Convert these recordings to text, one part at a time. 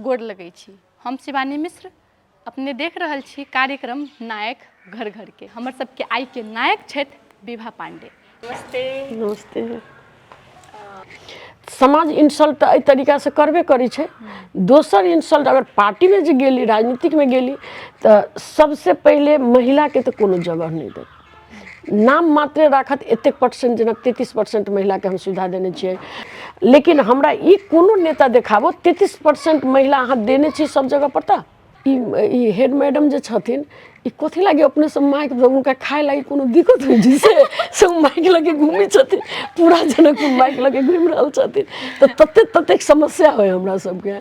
गोर लगै छी। हम शिवानी मिश्र, अपने देख रहल छी कार्यक्रम नायक घर घर के। हमर सबके आइ के नायक छथि विभा पांडे। नमस्ते। नमस्ते। समाज इंसल्ट तऽ एहि तरीकासँ करबे करै छै। दोसर इंसल्ट, अगर पार्टीमे जे गेली, राजनीतिकमे गेली, तऽ सबसँ पहिले महिलाके तऽ कोनो जगह नहि देत, नाम मात्रे राखत एतेक परसेंट। जेना 33% महिलाके हम सुविधा देने छियै, लेकिन हमरा ई कोनो नेता देखाबो, 33% महिला अहाँ देने छी सब जगह पर। तऽ ई ई हेड मैडम जे छथिन, ई कथी लागी अपने सब माइक, हुनका खाय लागी कोनो दिक्कत होइ छै से से माइक लगे घूमै छथिन? पूरा जनकपुर माइक लगे घूमि रहल छथिन। तऽ ततेक ततेक समस्या होइ हमरा सबके।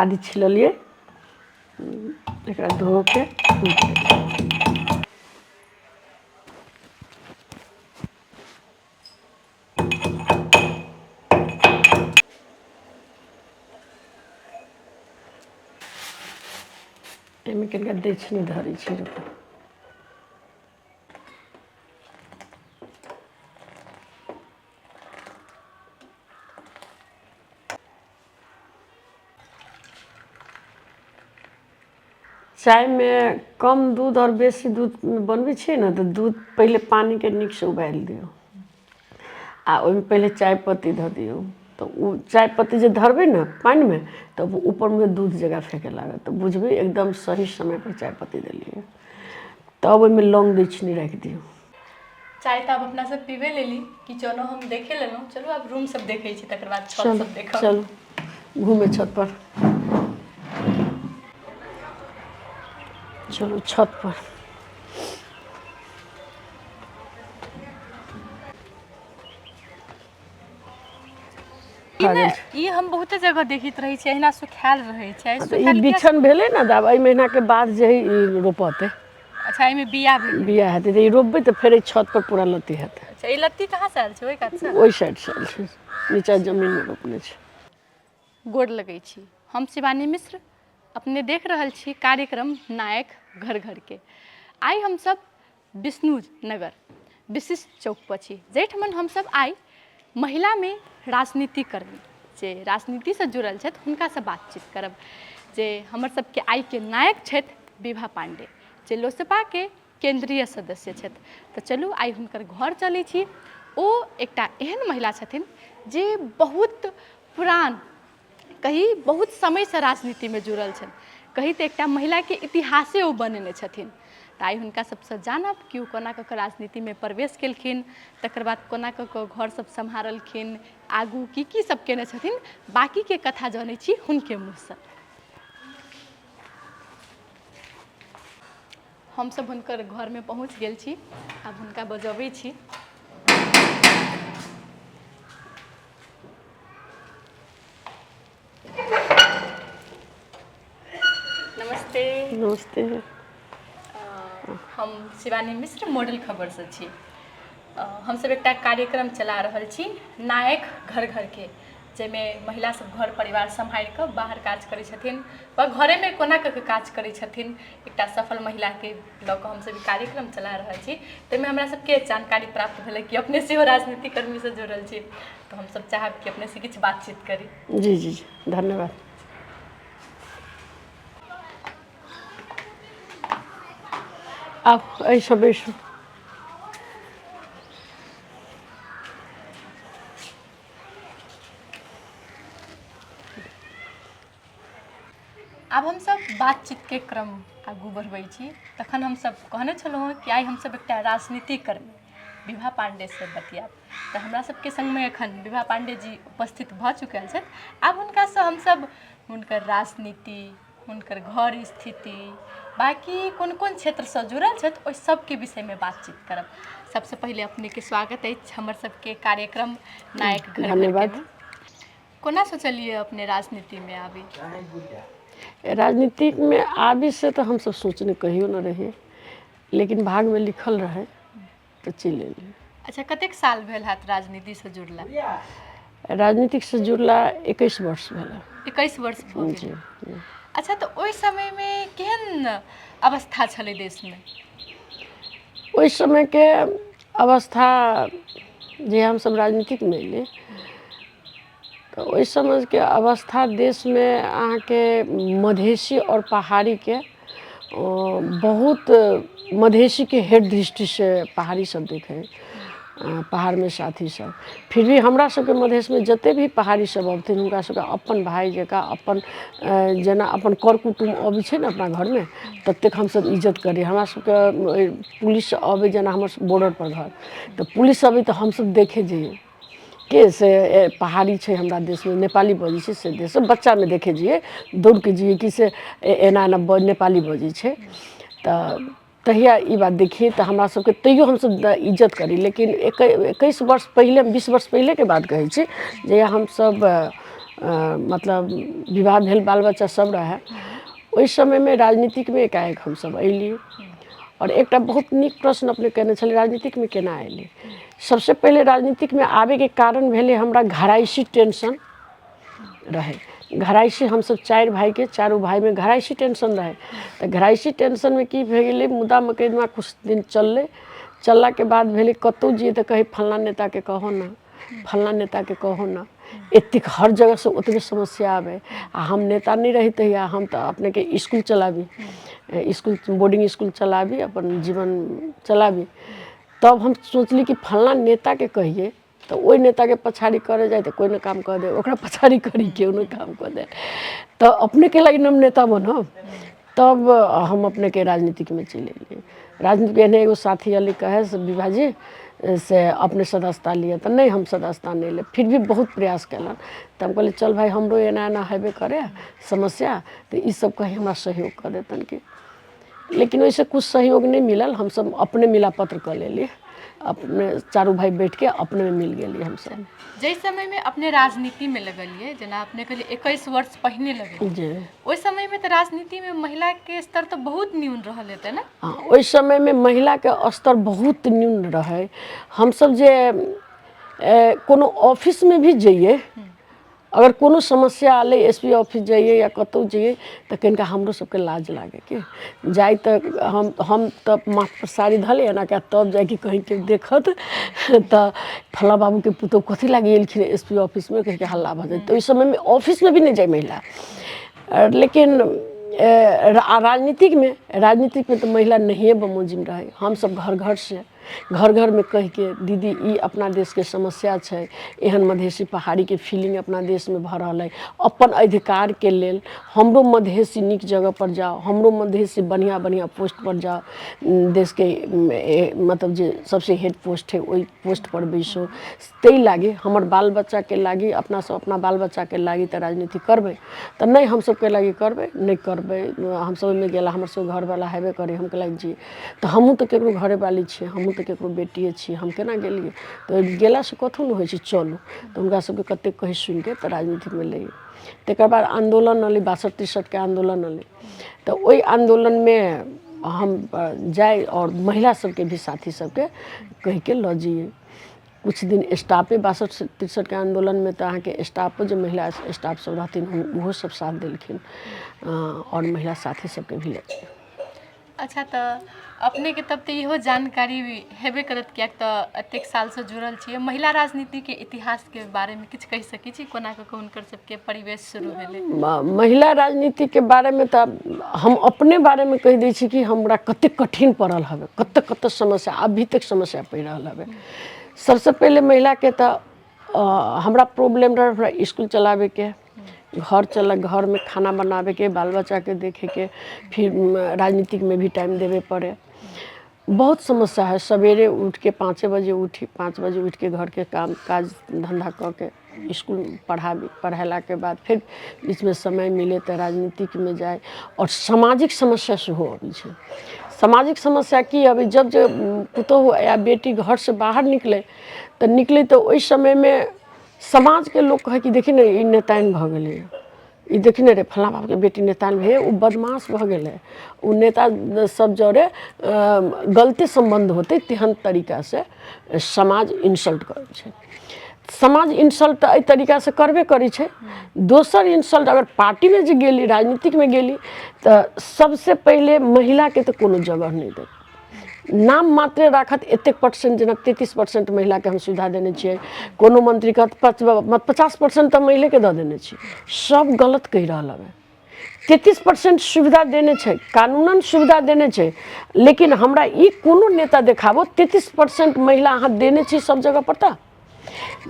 आदि छिललियै, एकरा धो के एहिमे कनिका दक्षिणी धरै छी। रुकू। चायमे कम दूध आओर बेसी दूध बनबै छियै ने, तऽ दूध पहिले पानिके नीकसँ उबालि दियौ आ ओहिमे पहिले चाय पत्ती धऽ दियौ। तऽ ओ चाय पत्ती जे धरबै ने पानिमे, तऽ ऊपरमे दूध जकाँ फेकय लागत, तऽ बुझबै एकदम सही समयपर चाय पत्ती देलियै। तब ओहिमे लौंग दैछनी राखि दियौ। चाय तऽ आब अपना सब पीबे लेली, किचनो हम देखे लेलहुँ। चलू, आब रूम सब देखै छी, तकर बाद छत सब देखब। चलू घूमे छत पर, चलू छत पर। ई ने ई हम बहुते जगह देखैत रहै छी, एहिना सुखायल रहै छै। तऽ ई बिछन भेलै ने, तऽ आब एहि महीनाके बाद जे हइ ई रोपतै। अच्छा, एहिमे बिया भेलै? बिया हेतै, तऽ ई रोपबै तऽ फेर एहि छत पर पूरा लत्ती हेतै। अच्छा, ई लत्ती कहाँ से आयल छै? ओहि कात से? ओहि साइड से आयल छै, नीचा जमीनमे रोपने छै। गोर लगै छी। हम शिवानी मिश्र, अपने देख रहल छी कार्यक्रम नायक घर घर के। आइ हमसब विष्णु नगर विशिष्ट चौक पर छी, जाहिठमन हमसब आइ महिलामे राजनीति कर्मी जे राजनीतिसँ जुड़ल छथि, हुनकासँ बातचीत करब। जे हमर सबके आइके नायक छथि विभा पाण्डे, जे लोसपाके केन्द्रीय सदस्य छथि। तऽ चलू, आइ हुनकर घर चलै छी। ओ एकटा एहन महिला छथिन जे बहुत पुरान कही, बहुत समयसँ राजनीतिमे जुड़ल छनि। कही तऽ एकटा महिलाके इतिहासे ओ बनेने छथिन। तऽ आइ हुनका सबसँ जानब कि ओ कोना कऽ कऽ राजनीतिमे प्रवेश केलखिन, तकर बाद कोना कऽ कऽ घर सब सम्हारलखिन, आगू की की सब केने छथिन। बाँकीके कथा जनै छी हुनके मुँहसँ। हमसब हुनकर घरमे पहुँच गेल छी, आब हुनका बजबै छी। नमस्ते। नमस्ते। हम शिवानी मिश्र, मॉडल खबरसँ छी। हमसब एकटा कार्यक्रम चला रहल छी नायक घर घरके, जाहिमे महिला सब घर परिवार सम्हारि कऽ बाहर काज करै छथिन वा घरेमे कोना कऽ कऽ काज करै छथिन, एकटा सफल महिलाके लऽ कऽ हमसब ई कार्यक्रम चला रहल छी। ताहिमे हमरा सबके जानकारी प्राप्त भेलै कि अपने सेहो राजनीतिक कर्मीसँ जुड़ल छी, तऽ हमसब चाहब कि अपनेसँ किछु बातचीत करी। जी जी जी, धन्यवाद। आब एहिसँ बैसू। आब हमसब बातचीतके क्रम आगू बढ़बै छी। तखन हमसब कहने छलहुँ हँ कि आइ हमसब एकटा राजनीतिक कर्मी विभा पाण्डेसँ बतियाएब। तऽ हमरा सबके सङ्गमे एखन विभा पाण्डे जी उपस्थित भऽ चुकल छथि। आब हुनकासँ हमसब हुनकर राजनीति, हुनकर घर स्थिति, बाँकी कोन कोन क्षेत्रसँ जुड़ल छथि, ओहि सबके विषयमे बातचीत करब। सबसँ पहिले अपनेके स्वागत अछि हमर सबके कार्यक्रम नायक घर। धन्यवाद। कोना सोचलियै अपने राजनीतिमे आबी? राजनीतिकमे आबी से तऽ हमसब सोचने कहियो नहि रहियै, लेकिन भागमे लिखल रहै तऽ चलि एलियै। अच्छा, कतेक साल भेल हैत राजनीतिसँ जुड़ला? राजनीतिकसँ जुड़ला 21 वर्ष भेलै। 21 वर्ष भऽ गेल। जी। अच्छा, तऽ ओहि समयमे केहन अवस्था छलै देशमे? ओहि समयके अवस्था जे हमसभ राजनीतिकमे एलियै, तऽ ओहि समयके अवस्था देशमे अहाँके मधेशी आओर पहाड़ीके बहुत, मधेशीके हेट दृष्टिसँ पहाड़ी सब देखै, पहाड़मे साथी सब। फिर भी हमरा सबके मधेशमे जते भी पहाड़ी सब अबथिन, हुनका सबके अपन भाय जकाँ, अपन जेना अपन कर कुटुम्ब अबै छै ने अपना घरमे, ततेक हमसब इज्जत करी। हमरा सबके पुलिस अबै, जेना हमर बॉर्डरपर घर, तऽ पुलिस अबै तऽ हमसब देखे जइयै के से पहाड़ी छै हमरा देशमे, नेपाली बजै छै से देश। बच्चामे देखै जइयै, दौड़के जइयै कि से एना एना नेपाली बजै छै। तऽ तहिया ई बात देखियै तऽ हमरा सबके तैयो हमसब इज्जत करी। लेकिन 21 वर्ष पहिले, 20 वर्ष पहिलेके बात कहै छी, जहिया हमसब मतलब विवाह भेल, बाल बच्चा सब रहै, ओहि समयमे राजनीतिकमे एकाएक हमसब अयली। आओर एकटा बहुत नीक प्रश्न अपने केने छलियै, राजनीतिकमे केना अयली। सबसँ पहिले राजनीतिकमे आबैके कारण भेलै हमरा घरायसी टेंशन रहै। घरायसी हमसब चारि भाइके, चारू भाइमे घरायसी टेंशन रहै। तऽ घरायसी टेंशनमे की भए गेलै, मुद्दा मोकदमा किछु दिन चललै। चललाके बाद भेलै कतहु जइयै तऽ कहै, फल्लाँ नेताके कहो ने, फल्लाँ नेताके कहो ने। एतेक हर जगहसँ ओतबे समस्या आबै आ हम नेता नहि रही तहिया। हम तऽ अपनेके इसकुल चलाबी, इसकुल, बोर्डिंग इसकुल चलाबी, अपन जीवन चलाबी। तब हम सोचली कि फल्लाँ नेताके कहियै तऽ ओहि नेताके पछाड़ी करऽ जाइ तऽ कोइ नहि काम कऽ दे, ओकरा पछाड़ी करी केओ नहि काम कऽ दे, तऽ अपनेके लागि हम नेता बनब। तब हम अपनेके राजनीतिकमे चलि एलियै। राजनीतिक एहने एगो साथी अयलै, कहै से विभाजी से अपने सदस्यता लिअ। तऽ नहि, हम सदस्यता नहि लेब। फिर भी बहुत प्रयास कयलनि, तऽ हम कहलियै, चल भाय, हमरो एना एना हेबे करे समस्या, तऽ ईसब कहीं हमरा सहयोग कऽ देतनि कि। लेकिन ओहिसँ किछु सहयोग नहि मिलल। हमसब अपने मिलापत्र कऽ लेली, अपने चारू भाय बैठके अपने मिल गेली हमसब। जाहि समयमे अपने राजनीतिमे लगलियै, जेना अपने कहलियै 21 वर्ष पहिने लगलियै, ओहि समयमे तऽ राजनीतिमे महिलाके स्तर तऽ बहुत न्यून रहल हेतै ने? हँ, ओहि समयमे महिलाके स्तर बहुत न्यून रहै। हमसब जे कोनो ऑफिसमे भी जइयै, अगर कोनो समस्या एलै, एस पी ऑफिस जइयै या कतहु जइयै, तऽ कनिका हमरो सबके लाज लागै कि जाइ तऽ हम तऽ माथपर साड़ी धऽ ली एनाके, तब जाइ कि कहीं केओ देखत तऽ फल्लाँ बाबूके पुतहु कथी लागि एलखिन एस पी ऑफिसमे कहिके हल्ला भऽ जाइ। तऽ ओहि समयमे ऑफिसमे भी नहि जाइ महिला। लेकिन राजनीतिकमे तऽ महिला नहिए बमोजिम रहै। हमसब घर घरसँ, घर घरमे कहिके, दीदी, ई अपना देशके समस्या छै, एहन मधेशी पहाड़ीके फीलिंग अपना देशमे भऽ रहल अइ, अपन अधिकारके लेल हमरो मधेशी नीक जगहपर जाउ, हमरो मधेशी बढ़िआँ बढ़िआँ पोस्टपर जाउ, देशके मतलब जे सबसँ हेड पोस्ट हइ ओहि पोस्टपर बैसू, ताहि लागि हमर बाल बच्चाके लागि, अपना सब अपना बाल बच्चाके लागि तऽ राजनीति करबै। तऽ नहि, हमसब कै लागि करबै, नहि करबै हमसब ओहिमे गेला। हमर सब घरवला हेबे करै, हम कहलियै जी तऽ हमहूँ तऽ ककरो घरेवाली छियै, हमहूँ तऽ ककरो बेटिए छियै, हम केना गेलियै? तऽ गेलासँ कथु नहि होइ छै, चलू। तऽ हुनका सबके कतेक कहि सुनिके तऽ राजनीतिमे लै। तकर बाद आन्दोलन अयलै, 62-63के आन्दोलन अयलै, तऽ ओहि आन्दोलनमे हम जाइ आओर महिला सबके भी साथी सबके कहिके लऽ जइयै। किछु दिन स्टाफे, 62-63के आन्दोलनमे तऽ अहाँके स्टाफो जे महिला स्टाफ सब रहथिन, ओहो सब साथ देलखिन आओर महिला साथी सबके भी लऽ जइयै। अच्छा, तऽ अपनेके तब तऽ इहो जानकारी हेबे करत, किएक तऽ एतेक सालसँ जुड़ल छियै। महिला राजनीतिके इतिहासके बारेमे किछु कहि सकै छी, कोना कऽ कऽ हुनकर सबके परिवेश शुरू भेलै? महिला राजनीतिके बारेमे तऽ हम अपने बारेमे कहि दै छी कि हमरा कतेक कठिन पड़ल हवे, कतेक कतेक समस्या अभी तक समस्या पड़ि रहल हवे। सबसँ पहिले महिलाके तऽ हमरा प्रॉब्लम रहै, हमरा इसकुल चलाबैके, घर चला, घरमे खाना बनाबैके, बाल बच्चाके देखैके, फिर राजनीतिकमे भी टाइम देबे पड़ै। बहुत समस्या है। सवेरे उठिके, 5 बजे उठी, 5 बजे उठिके घरके काम काज धन्धा कऽ के इसकुल पढ़ाबी। पढ़ेलाके बाद फेर बीचमे समय मिलै तऽ राजनीतिकमे जाइ। आओर सामाजिक समस्या सेहो अबै छै। सामाजिक समस्या की अबै? जब जे पुतोहु या बेटी घरसँ बाहर निकलै तऽ निकलै, तऽ ओहि समयमे समाजके लोक कहै कि देखी ने, ई नेताइन भऽ गेलैए, ई देखी ने रे, फल्लाँ बाबूके बेटी नेताइन भेलै, ओ बदमाश भऽ गेलै, ओ नेता सब जरे गलते सम्बन्ध होतै, तेहन तरीकासँ समाज इन्सल्ट करै छै। समाज इन्सल्ट तऽ एहि तरीकासँ करबे करै छै। दोसर इन्सल्ट, अगर पार्टीमे जे गेली, राजनीतिकमे गेली, तऽ सबसँ पहिले महिलाके तऽ कोनो जगह नहि देत। नाम मात्रे राखत एतेक परसेंट, जेना 33% महिलाके हम सुविधा देने छियै, कोनो मंत्री कहत 50% तऽ महिलेके दऽ देने छियै। सब गलत कहि रहल हवे। 33% सुविधा देने छै, कानूनन सुविधा देने छै, लेकिन हमरा ई कोनो नेता देखाबो 33% महिला अहाँ देने छी सब जगह पर। तऽ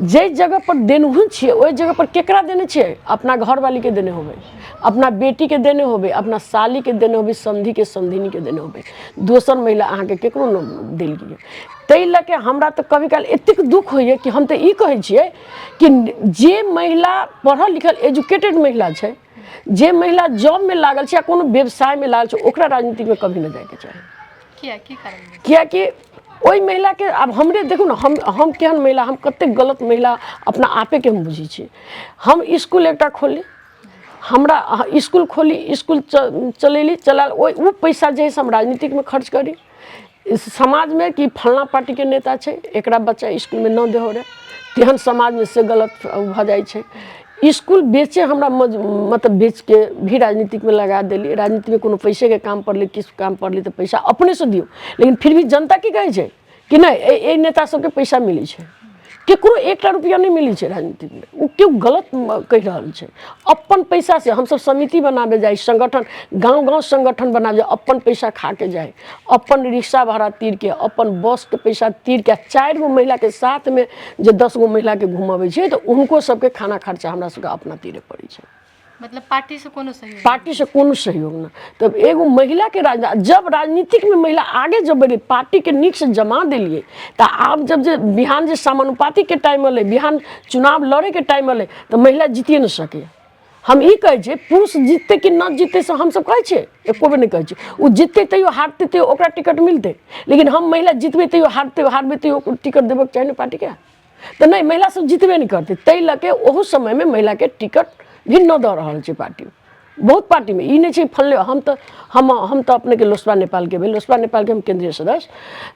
जाहि जगह पर देनहु छियै ओहि जगह पर केकरा देने छियै? अपना घरवालीके देने होबै, अपना बेटीके देने होबै, अपना सालीके देने होबै, समधिके समधिनीके देने होबै, दोसर महिला अहाँके केकरो नहि देल गेलै। ताहि लऽ के हमरा तऽ कभी काल एतेक दुःख होइए कि हम तऽ ई कहै छियै कि जे महिला पढ़ल लिखल एजुकेटेड महिला छै, जे महिला जॉबमे लागल छै या कोनो व्यवसायमे लागल छै, ओकरा राजनीतिमे कभी नहि जाइके चाही। किया, की कारण? कियाकि ओहि महिलाके आब हमरे देखू ने, हम केहन महिला, हम कतेक गलत महिला अपना आपेके हम बुझै छी। हम इसकुल एकटा खोलली, हमरा इसकुल खोली, इसकुल चलेली, चला ओहि ओ पैसा जे है से हम राजनीतिकमे खर्च करी। समाजमे कि फल्लाँ पार्टीके नेता छै, एकरा बच्चा इसकुलमे नहि देहो रे, तेहन समाजमे से गलत भऽ जाइ छै। इसकुल बेचे हमरा मतलब बेचके भी राजनीतिकमे लगा देली। राजनीतिमे कोनो पैसेके काम पड़लै, किछु काम पड़लै तऽ पैसा अपनेसँ दियौ, लेकिन फिर भी जनता की कहै छै कि नहि, एहि नेता सबके पैसा मिलै छै। केकरो एकटा रुपैआ नहि मिलै छै राजनीतिकमे, ओ केओ गलत कहि रहल छै। अपन पैसासँ हमसब समिति बनाबै जाइ, संगठन गाँव गाँव संगठन बनाबै जाइ, अपन पैसा खाके जाइ, अपन रिक्शा भाड़ा तीरके, अपन बसके पैसा तीरके, आ 4 गो महिलाके साथमे जे 10 गो महिलाके घुमबै छै तऽ हुनको सबके खाना खर्चा हमरा सबके अपना तीरे पड़ै छै। मतलब पार्टी से कोनो सहयोग? पार्टी से कोनो सहयोग ना। तब एगो महिला के राज जब राजनीतिक में महिला आगे जब बढ़े, पार्टी के नीक से जमा दिलिए, तऽ आब जब जे बिहान जे समानुपातिक के टाइम अलै, बिहान चुनाव लड़े के टाइम अलै, तऽ महिला जीतिए नहि सकै। हम ई कहै छियै पुरुष जीतते कि न जीतते से हमसब कहै छियै? एको बेर नहि कहै छियै। ओ जीतते तैयो, हारतै तैयो ओकरा टिकट मिलतै, लेकिन हम महिला जीतबै तैयो, हारतै हारबै तैयो टिकट देबऽके चाही ने पार्टीके। तऽ नहि, महिला सब जीतबे नहि करतै, ताहि लऽ के ओहू समयमे महिलाके टिकट भी नहि दऽ रहल छै पार्टी। बहुत पार्टीमे ई नहि छै फलने। हम तऽ अपनेके लोसपा नेपालके भेल, लोसपा नेपालके हम केन्द्रीय सदस्य,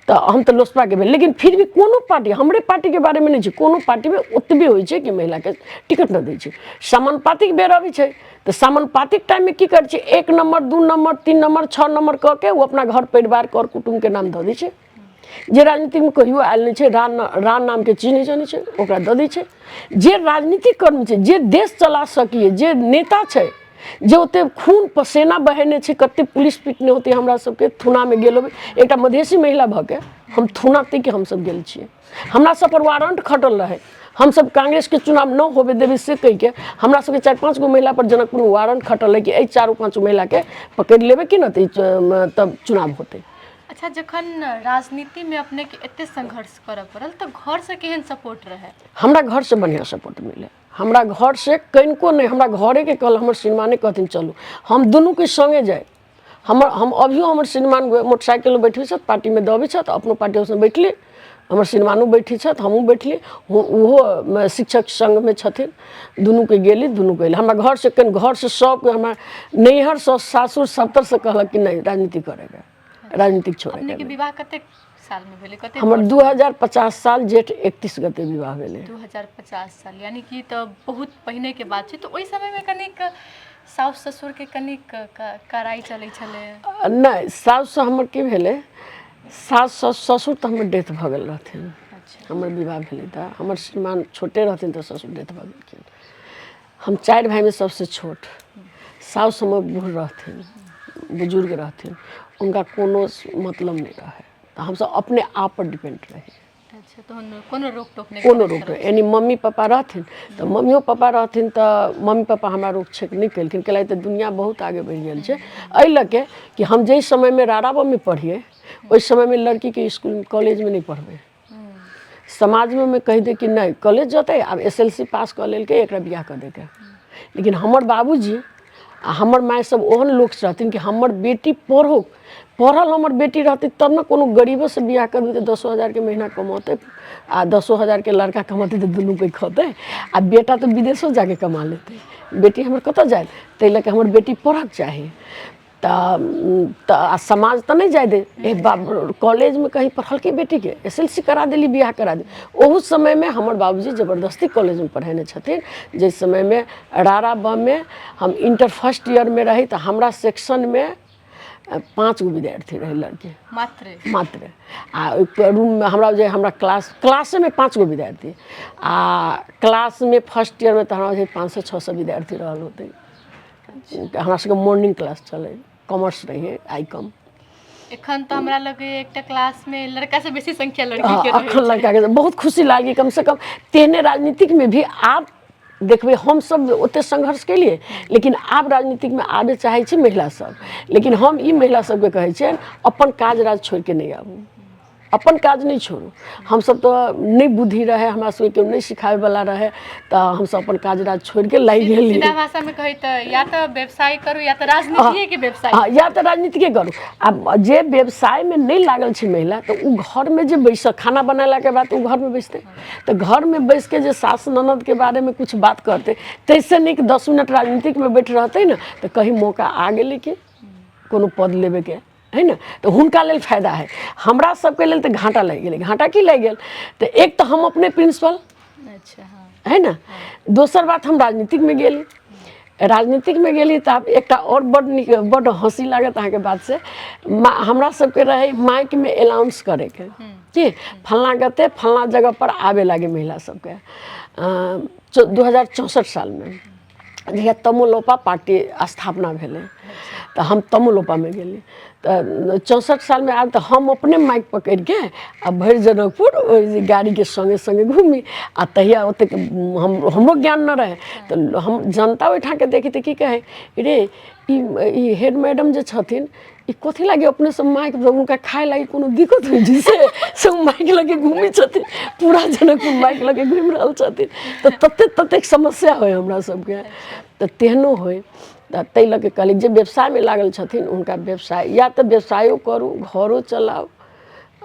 तऽ हम तऽ लोसपाके भेल, लेकिन फिर भी कोनो पार्टी, हमरे पार्टीके बारेमे नहि छै, कोनो पार्टीमे ओतबे होइ छै कि महिलाके टिकट नहि दै छै। समानुपातिक बेर अबै छै तऽ समानुपातिक टाइममे की करै छै? 1 नम्बर, 2 नम्बर, 3 नम्बर, 6 नम्बर कऽ के ओ अपना घर परिवार कर कुटुम्बके नाम दऽ दै छै। जे राजनीतिमे कहियो आयल नहि छै, रा रा नामके चीज नहि जनै छै, ओकरा दऽ दै छै। जे राजनीतिक कर्म छै, जे देश चला सकिए, जे नेता छै, जे ओते खून पसेना बहेने छै, कते पुलिस पिटने होतै हमरा सबके, थुनामे गेल होबै। एकटा मधेसी महिला भऽ के हम थुना तैके हमसब गेल छियै। हमरा सब पर वारंट खटल रहै, हमसब कांग्रेसके चुनाव न होबे देबै से कहिके हमरा सबके 4-5 गो महिला पर जनकपुरमे वारंट खटल रहै कि एहि 4-5 महिलाके पकड़ि लेबै कि ने तऽ तब चुनाव होतै। अच्छा, जखन राजनीतिमे अपनेके एते संघर्ष करऽ पड़ल तऽ घरसँ केहन सपोर्ट रहै? हमरा घरसँ बढ़िआँ सपोर्ट मिलल। हमरा घरसँ कनिको नहि, हमरा घरेके कहल, हमर श्रीमाने कहथिन चलू, हम दुनूके सङ्गे जाइ। हमर हम अभियो हमर श्रीमान मोटरसाइकिलमे बैठबै छथि, पार्टीमे दऽ अबै छथि, अपनो पार्टी हाउसमे बैठली, हमर श्रीमानो बैठै छथि, हमहूँ बैठली। ओहो शिक्षक संघमे छथिन। दुनूके गेली, दुनूके अयली। हमरा घरसँ कनि घरसँ सबके, हमरा नैहरसँ सासुर सबतरसँ कहलक कि नहि, राजनीति करैके, राजनीतिक छोड़ैके। अपनेके विवाह कतेक सालमे भेलै, कतेक? हमर 2050 साल जेठ 31 गते विवाह भेलै। 2050 साल, यानी कि तऽ बहुत पहिनेके बात छै। तऽ ओहि समयमे कनिक साउस ससुरके कनिक कड़ाइ चलै छलै? नहि, साउससँ हमर की भेलै, सास ससुर तऽ हमर डेथ भऽ गेल रहथिन। हमर विवाह भेलै तऽ हमर श्रीमान छोटे रहथिन तऽ ससुर डेथ भऽ गेलखिन। हम 4 भाइमे सबसँ छोट। साउस हमर बूढ़ रहथिन, बुजुर्ग रहथिन, हुनका कोनो मतलब नहि रहै, तऽ हमसब अपने आप पर डिपेंड रही। अच्छा, तहन कोनो रोक टोक नहि? कोनो रोक टोक, यानी मम्मी पापा रहथिन तऽ मम्मियो पापा रहथिन तऽ मम्मी पापा हमरा रोक छेक नहि केलखिन। कैला तऽ दुनिया बहुत आगे बढ़ि गेल छै। एहि लऽ के कि हम जाहि समयमे राराबमे पढ़ियै, ओहि समयमे लड़कीके इसकुल कॉलेजमे नहि पढ़बै, समाजमे कहि दै कि नहि कॉलेज जेतै, आब एस एल सी पास कऽ लेलकै, एकरा बियाह कऽ दैके। लेकिन हमर बाबूजी आ हमर माय सब ओहन लोक रहथिन कि हमर बेटी पढ़ो, पढ़ल हमर बेटी रहतै तब ने कोनो गरीबोसँ बियाह करबै तऽ 10,000के महीना कमौतै, आ 10,000के लड़का कमौतै तऽ दुनू कोइ खौतै, आ बेटा तऽ विदेशो जाके कमा लेतै, बेटी हमर कतऽ जायत? ताहि लऽ कऽ हमर बेटी पढ़क चाही। तऽ आ समाज तऽ नहि जाय दे, ए बाप, कॉलेजमे कहीं पढ़लकै बेटीके, एस एल सी करा देली, बियाह करा देली। ओहू समयमे हमर बाबूजी जबरदस्ती कॉलेजमे पढ़ेने छथिन। जाहि समयमे रारा बममे हम इंटर फर्स्ट ईयरमे रही तऽ हमरा सेक्शनमे 5 गो विद्यार्थी रहै लड़के। मात्र? मात्र। आ ओहि रूममे हमरा जे हमरा क्लासेमे 5 गो विद्यार्थी आ क्लासमे फर्स्ट ईयरमे तऽ हमरा जे 500 600 विद्यार्थी रहल होतै। हमरा सबके मॉर्निंग क्लास चलै, कॉमर्स रहियै, आइ कम। एखन तऽ हमरा लगैए एकटा क्लासमे लड़का से बेसी संख्या लड़की के रहै। अखन लड़काके बहुत खुशी लागी। कमसँ कम तेहने राजनीतिकमे भी आब देखबै, हमसब ओते संघर्ष केलियै, लेकिन आब राजनीतिकमे आबे चाहै छै महिला सब। लेकिन हम ई महिला सबके कहै छियनि, अपन काज राज छोड़िके नहि आबू, अपन काज नहि छोड़ू। हमसब तऽ नहि बुद्धि रहै, हमरा सबके केओ नहि सिखाबैवला रहै, तऽ हमसब अपन काज राज छोड़िके लागि गेलियै। सीधा भाषामे कहै तऽ या तऽ व्यवसाय करू या तऽ राजनीतिए के व्यवसाय। हँ, या तऽ राजनीतिके करू। आ जे व्यवसायमे नहि लागल छै महिला, तऽ ओ घरमे जे बैस, खाना बनेलाके बाद ओ घरमे बैसतै, तऽ घरमे बैसके जे सास ननदके बारेमे किछु बात करतै, ताहिसँ नीक 10 मिनट राजनीतिकमे बैठ रहतै ने, तऽ कहीं मौका आ गेलै कि कोनो पद लेबेके है ने, तऽ हुनका लेल फायदा है। हमरा सबके लेल तऽ घाटा लागि गेलै। घाटा की लागि गेल? तऽ एक तऽ हम अपने प्रिंसिपल अच्छा हँ है ने। दोसर बात, हम राजनीतिकमे गेली। राजनीतिकमे गेली तऽ आब एकटा आओर बड्ड नीक, बड्ड हँसी लागत अहाँके बात से। हमरा सबके रहै माइकमे अनाउंस करैके कि फल्लाँ गते फल्लाँ जगह पर आबे लागे महिला सबके। 2064 सालमे जहिया तमोलोपा पार्टी स्थापना भेलै, तऽ हम तमोलोपामे गेली। तऽ 64 सालमे आयल, तऽ हम अपने माइक पकड़िके आ भरि जनकपुर ओहि गाड़ीके सङ्गे सङ्गे घूमी। आ तहिया ओतेक हमरो ज्ञान नहि रहै, तऽ हम जनता ओहिठामके देखी तऽ की कहै रे, ई ई हेड मैडम जे छथिन, ई कथी लागी अपने सब माइक? हुनका खाय लागी कोनो दिक्कत होइ छै से ओ माइक लगे घूमै छथिन? पूरा जनकपुर माइक लगे घूमि रहल छथिन। तऽ ततेक ततेक समस्या होइ हमरा सबके। तऽ तेहनो होइ, तऽ ताहि लऽ कऽ कहली, जे व्यवसायमे लागल छथिन हुनका व्यवसाय, या तऽ व्यवसायो करू, घरो चलाउ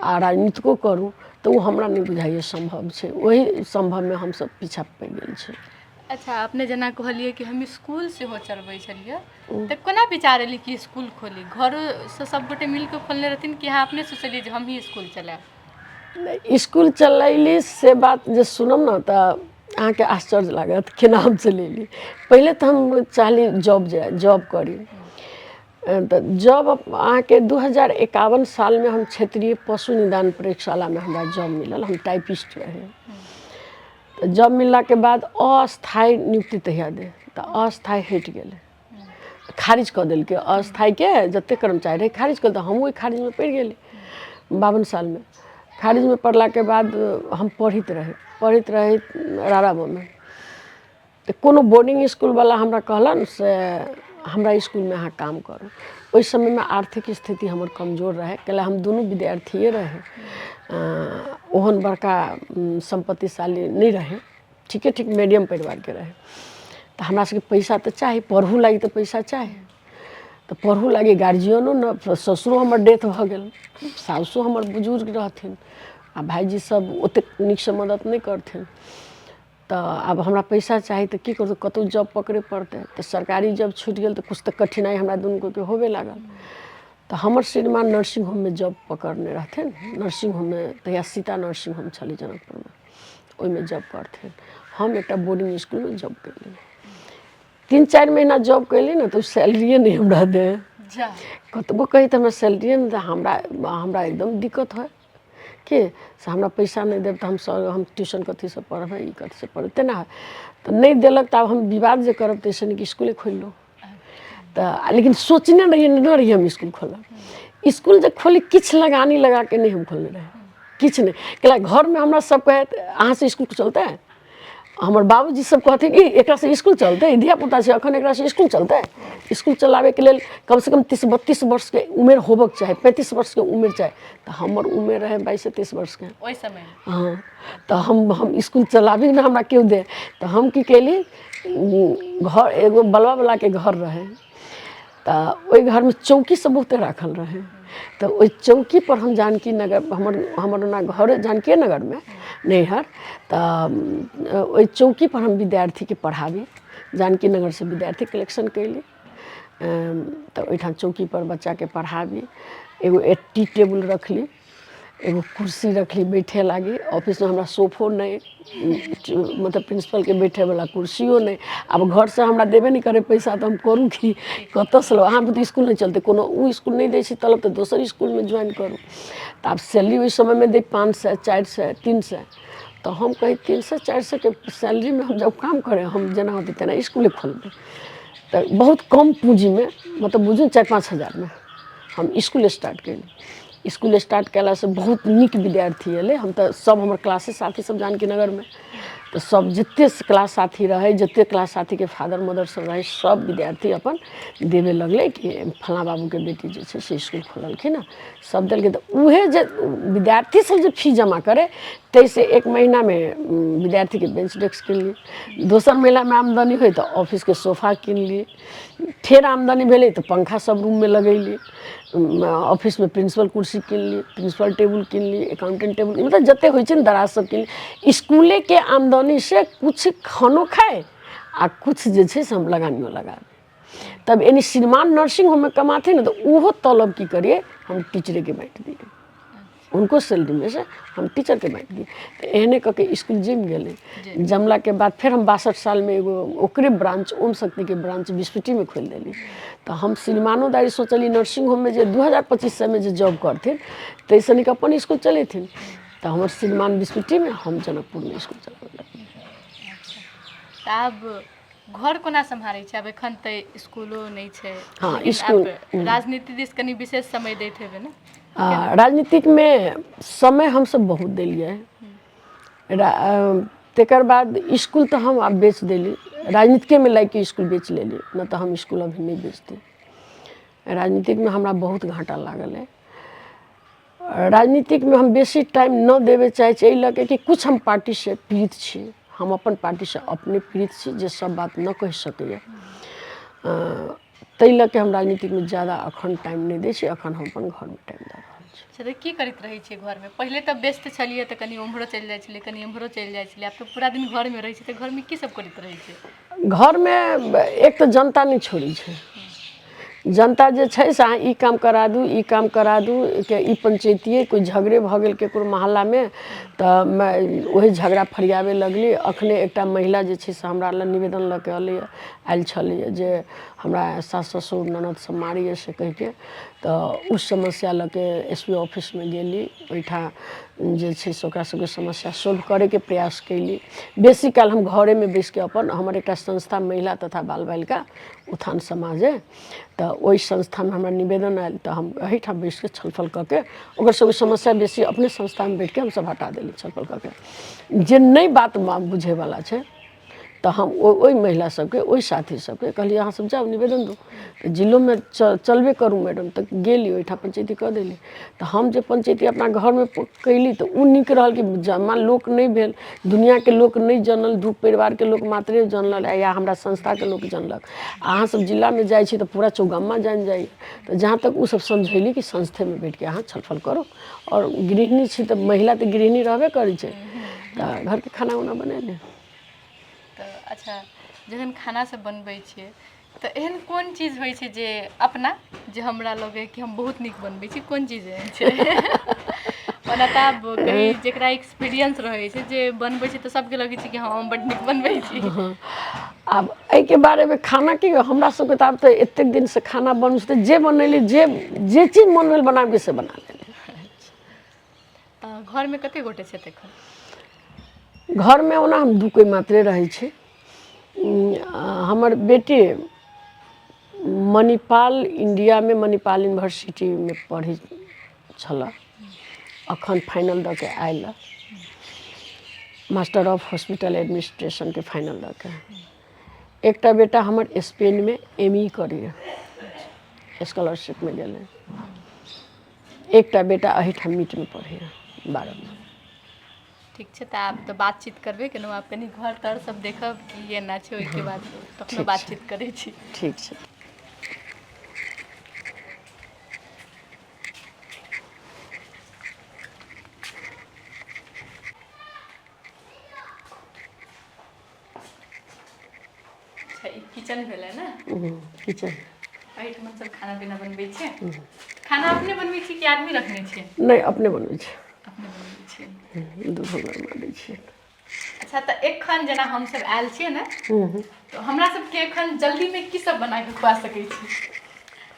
आ राजनीतिको करू, तऽ ओ हमरा नहि बुझाइए सम्भव छै। ओहि सम्भवमे हमसब पीछा पड़ि गेल छी। अच्छा, अपने जेना कहलियै कि हम स्कूल सेहो चलबै छलियै, तऽ कोना विचार एलै कि स्कूल खोली? घरोसँ सभगोटे मिलि कऽ खोलने रहथिन कि अहाँ अपने सोचलियै जे हमही स्कूल चलायब? स्कूल चलैली से बात जे सुनब ने, तऽ अहाँके आश्चर्य लागत केना हम चलेली। पहिले तऽ हम चाहली जॉब जाय, जॉब करी। तऽ जॉब अहाँके 2051 सालमे हम क्षेत्रीय पशु निदान प्रयोगशालामे हमरा जॉब मिलल। हम टाइपिस्ट रही। तऽ जॉब मिललाके बाद अस्थायी नियुक्ति तहिया दे, तऽ अस्थायी हटि गेलै, खारिज कऽ देलकै। अस्थायीके जतेक कर्मचारी रहै, खारिज कऽ, तऽ हमहूँ ओहि खारिजमे पड़ि गेली 52 सालमे। खारिजमे पड़लाके बाद हम पढ़ैत रही, पढ़ैत रही राराबोमे। तऽ कोनो बोर्डिंग इसकुलवला हमरा कहलनि से हमरा इसकुलमे अहाँ काम करू। ओहि समयमे आर्थिक स्थिति हमर कमजोर रहै, कैला हम दुनू विद्यार्थिए रही, ओहन बड़का सम्पत्तिशाली नहि रहै, ठीके ठीक मीडियम परिवारके रहै। तऽ हमरा सबके पैसा तऽ चाही, पढ़ू लागि तऽ पैसा चाही। तऽ पढ़ू लागि गार्जियनो ने, ससुरो हमर डेथ भऽ गेल, साउसो हमर बुजुर्ग रहथिन आ भायजी सब ओतेक नीकसँ मदति नहि करथिन। तऽ आब हमरा पैसा चाही, तऽ की करू? कतहु जॉब पकड़े पड़तै। तऽ सरकारी जॉब छूटि गेल, तऽ किछु तऽ कठिनाइ हमरा दुनूके होबे लागल। तऽ हमर श्रीमान नर्सिंग होममे जॉब पकड़ने रहथिन। नर्सिंग होममे, तहिया सीता नर्सिंग होम छलै जनकपुरमे, ओहिमे जॉब करथिन। हम एकटा बोर्डिंग इसकुलमे जॉब केलियै। 3-4 महीना जॉब केली ने, तऽ ओ सैलरिए नहि हमरा दै। जा। कतबो कही तऽ हमरा सैलरिए नहि दै। हमरा हमरा एकदम दिक्कत होइ कि से हमरा पैसा नहि देब, तऽ हम सर, हम ट्यूशन कथीसँ पढ़बै, ई कथीसँ पढ़बै, तेना होइ। तऽ नहि देलक, तऽ आब हम विवाद जे करब, ताहिसँ नीक इसकुले खोलि लू। तऽ लेकिन सोचने रहियै नहि रहियै हम इसकुल खोलब। इसकुल जे खोली, किछु लगानी लगा के नहि हम खोलने रही, किछु नहि। कैला घरमे हमरा सब कहैत, अहाँसँ इसकुल चलतै? हमर बाबूजी सब कहथिन, ई एकरासँ इसकुल चलतै? धियापुता छै एखन, एकरासँ इसकुल चलतै? इसकुल चलाबैके लेल कमसँ कम 30-32 वर्षके उमेर होबक चाही, 35 वर्षके उमेर चाही। तऽ हमर उमेर रहै 22सँ 23 वर्षके ओहि समय। हँ, तऽ हम इसकुल चलाबी ने, हमरा केओ दे। तऽ हम की केली, घर एगो बलुआवलाके घर रहै, तऽ ओहि घरमे चौकी सब बहुते राखल रहै। तऽ ओहि चौकीपर हम जानकी नगर, हमर हमर ओना घर जानकीए नगरमे नैहर, तऽ ओहि चौकीपर हम विद्यार्थीके पढ़ाबी। जानकी नगरसँ विद्यार्थी कलेक्शन कयली, तऽ ओहिठाम चौकीपर बच्चाके पढ़ाबी। एगो टी टेबुल रखली, एगो कुर्सी रखली बैठे लागी ऑफिसमे हमरा सोफो नहि, मतलब प्रिंसिपलके बैठेवला कुर्सियो नहि। आब घरसँ हमरा देबे नहि करै पैसा, तऽ हम करू की, कतऽसँ लाउ? अहाँके तऽ इसकुल नहि चलतै कोनो, ओ इसकुल नहि दै छै तलब, तऽ दोसर इसकुलमे ज्वाइन करू। तऽ आब सैलरी ओहि समयमे दै 500, 400, 300। तऽ हम कही 300 400के सैलरीमे हम जब काम करै, हम जेना होतै तेना इसकुले खोलबै। तऽ बहुत कम पूँजीमे, मतलब बुझू 4-5 हजारमे हम इसकुल स्टार्ट केली। इसकुल स्टार्ट कयलासँ बहुत नीक विद्यार्थी अयलै। हम तऽ सब हमर क्लासे साथी सब जानकी नगरमे, तऽ सब जते क्लास साथी रहै, जते क्लास साथीके फादर मदर सब रहै, सब विद्यार्थी अपन देबे लगलै कि फलाँ बाबूके बेटी जे छै से इसकुल खोललखिन हँ। सब देलकै। तऽ उहे जे विद्यार्थी सब जे फी जमा करै, ताहिसँ एक महीनामे विद्यार्थीके बेंच डेस्क किनली, दोसर महीनामे आमदनी होइ तऽ ऑफिसके सोफा किनली, फेर आमदनी भेलै तऽ पंखा सब रूममे लगैली, ऑफिसमे प्रिंसिपल कुर्सी किनली, प्रिंसिपल टेबुल किनली, अकाउंटेंट टेबुल, मतलब जतेक होइ छै ने दराज सब किनली। इसकुलेके आमदनीसँ किछु खानो खाइ आ किछु जे छै से हम लगानियो लगाबी। तब एनी श्रीमान नर्सिंग होममे कमाथिन ने, तऽ ओहो तलब की करियै, हम टीचरेके बाँटि दियै। हुनको सैलरीमे से हम टीचरके बाँटि दियै। तऽ एहने कऽ के इसकुल जमि गेलै। जमलाके बाद फेर हम 62 सालमे एगो ओकरे ब्रांच, ओम शक्तिके ब्रांच बिस्फिटीमे खोलि देली। तऽ हम श्रीमानो दाइ सोचलियै नर्सिंग होममे जे 2000 2500मे जे जॉब करथिन, ताहिसँ नीक अपन इसकुल चलेथिन। तऽ हमर श्रीमान बिस्फिटीमे, हम जनकपुरमे इसकुल चलाबऽ लगलियै। तऽ आब घर कोना सम्हारै छै? आब एखन तऽ इसकुलो नहि छै। हँ, इसकुल राजनीति दिस कनि विशेष समय दैत हेबै ने? राजनीतिकमे समय हमसब बहुत देलियै। तकर बाद इसकुल तऽ हम आब बेच देली, राजनीतिकेमे लागिके इसकुल बेच लेली, नहि तऽ हम इसकुल अभी नहि बेचती। राजनीतिकमे हमरा बहुत घाटा लागल अइ। राजनीतिकमे हम बेसी टाइम नहि देबय चाहै छी, एहि लऽ कऽ कि किछु हम पार्टीसँ पीड़ित छी। हम अपन पार्टीसँ अपने पीड़ित छी, जे सब बात नहि कहि सकैए, ताहि लऽ कऽ हम राजनीतिकमे ज्यादा एखन टाइम नहि दै छी। एखन हम अपन घरमे टाइम दऽ रहल छी। अच्छा, तऽ की करैत रहै छियै घरमे? पहिले तऽ व्यस्त छलियै तऽ कनि ओम्हरो चलि जाइ छलियै, कनि एम्हरो चलि जाइ छलियै। आब तऽ पूरा दिन घरमे रहै छियै, तऽ घरमे की सब करैत रहै छियै? घरमे एक तऽ जनता नहि छोड़ै छै। जनता जे छै से अहाँ ई काम करा दू, ई काम करा दू, के ई पंचैतिए कोइ झगड़े भऽ गेल ककरो मोहल्लामे, तऽ ओही झगड़ा फरियाबै लगली। अखने एकटा महिला जे छै से हमरा लग निवेदन लऽ कऽ अयलैए, आयल छलैए जे हमरा सास ससुर ननद सब मारैए से कहिके। तऽ ओ समस्या लऽ कऽ एस पी ऑफिसमे गेली। ओहिठाम जे छै से ओकरा सबके समस्या सोल्व करैके प्रयास कयली। बेसी काल हम घरेमे बैसिके अपन, हमर एकटा संस्था महिला तथा बाल बालिका उत्थान समाज अइ, तऽ ओहि संस्थामे हमरा निवेदन आयल तऽ हम एहिठाम बैसिके छलफल कऽ के ओकर सबके समस्या बेसी अपने संस्थामे बैठिके हमसब हटा देली छलफल कऽ के। जे नहि बात बुझैवला छै तऽ हम ओहि महिला सबके, ओहि साथी सबके कहलियै अहाँ सब जाउ निवेदन दू, तऽ जिलोमे चलबे करू मैडम। तऽ गेली ओहिठाम पंचैती कऽ देली। तऽ हम जे पंचैती अपना घरमे कयली तऽ ओ नीक रहल कि जमा लोक नहि भेल, दुनिआँके लोक नहि जानल, दू परिवारके लोक मात्रे जानल या हमरा संस्थाके लोक जानलक। अहाँ सब जिलामे जाइ छी तऽ पूरा चौगामा जानि जाइए। तऽ जहाँ तक ओ सब समझेली कि संस्थेमे बैठके अहाँ छलफल करू। आओर गृहिणी छी तऽ महिला तऽ गृहिणी रहबे करै छै, तऽ घरके खाना उना बनेली। तऽ अच्छा, जखन खाना सब बनबै छियै तऽ एहन कोन चीज होइ छै जे अपना जे हमरा लगैए कि हम बहुत नीक बनबै छी? कोन चीज एहन छै? ओना तऽ आब कही जकरा एक्सपीरियंस रहै छै जे बनबै छै, तऽ सबके लगै छै कि हँ, हम बड्ड नीक बनबै छी। आब एहिके बारेमे खाना की हमरा सबके तऽ आब तऽ एतेक दिनसँ खाना बनबै छै, तऽ जे बनेली, जे जे चीज मोन भेल बनाबैके से बना लेली। तऽ घरमे कते गोटे छथि एखन? घरमे ओना हम दू कोइ मात्रे रहै छी। हमर बेटी मणिपाल इण्डियामे मणिपाल यूनिवर्सिटीमे पढ़ै छलऽ, अखन फाइनल दऽ के आयल, मास्टर ऑफ हॉस्पिटल एडमिनिस्ट्रेशनके फाइनल दऽ के। एकटा बेटा हमर स्पेनमे एम ई करैए, स्कॉलरशिपमे गेलै। एकटा बेटा एहिठाम मीटमे पढ़ैए 12मे। ठीक छै, तऽ आब तऽ बातचीत करबे केलहुँ, आब कनि घर तर सब देखब की एना छै, ओहिके बाद तखनो बातचीत करै छी। ठीक छै। अच्छा, ई किचन भेलै ने? किचन। एहिठाम सब खाना पीना बनबै छियै? खाना अपने बनबै छी कि आदमी रखने छियै? नहि, अपने बनबै छी। अपने बनबै छियै? दूधो गरमा दै छियै। अच्छा, तऽ एखन जेना हमसब आयल छियै ने, तऽ हमरा सबके एखन जल्दीमे की सब बना कऽ खुआ सकै छी?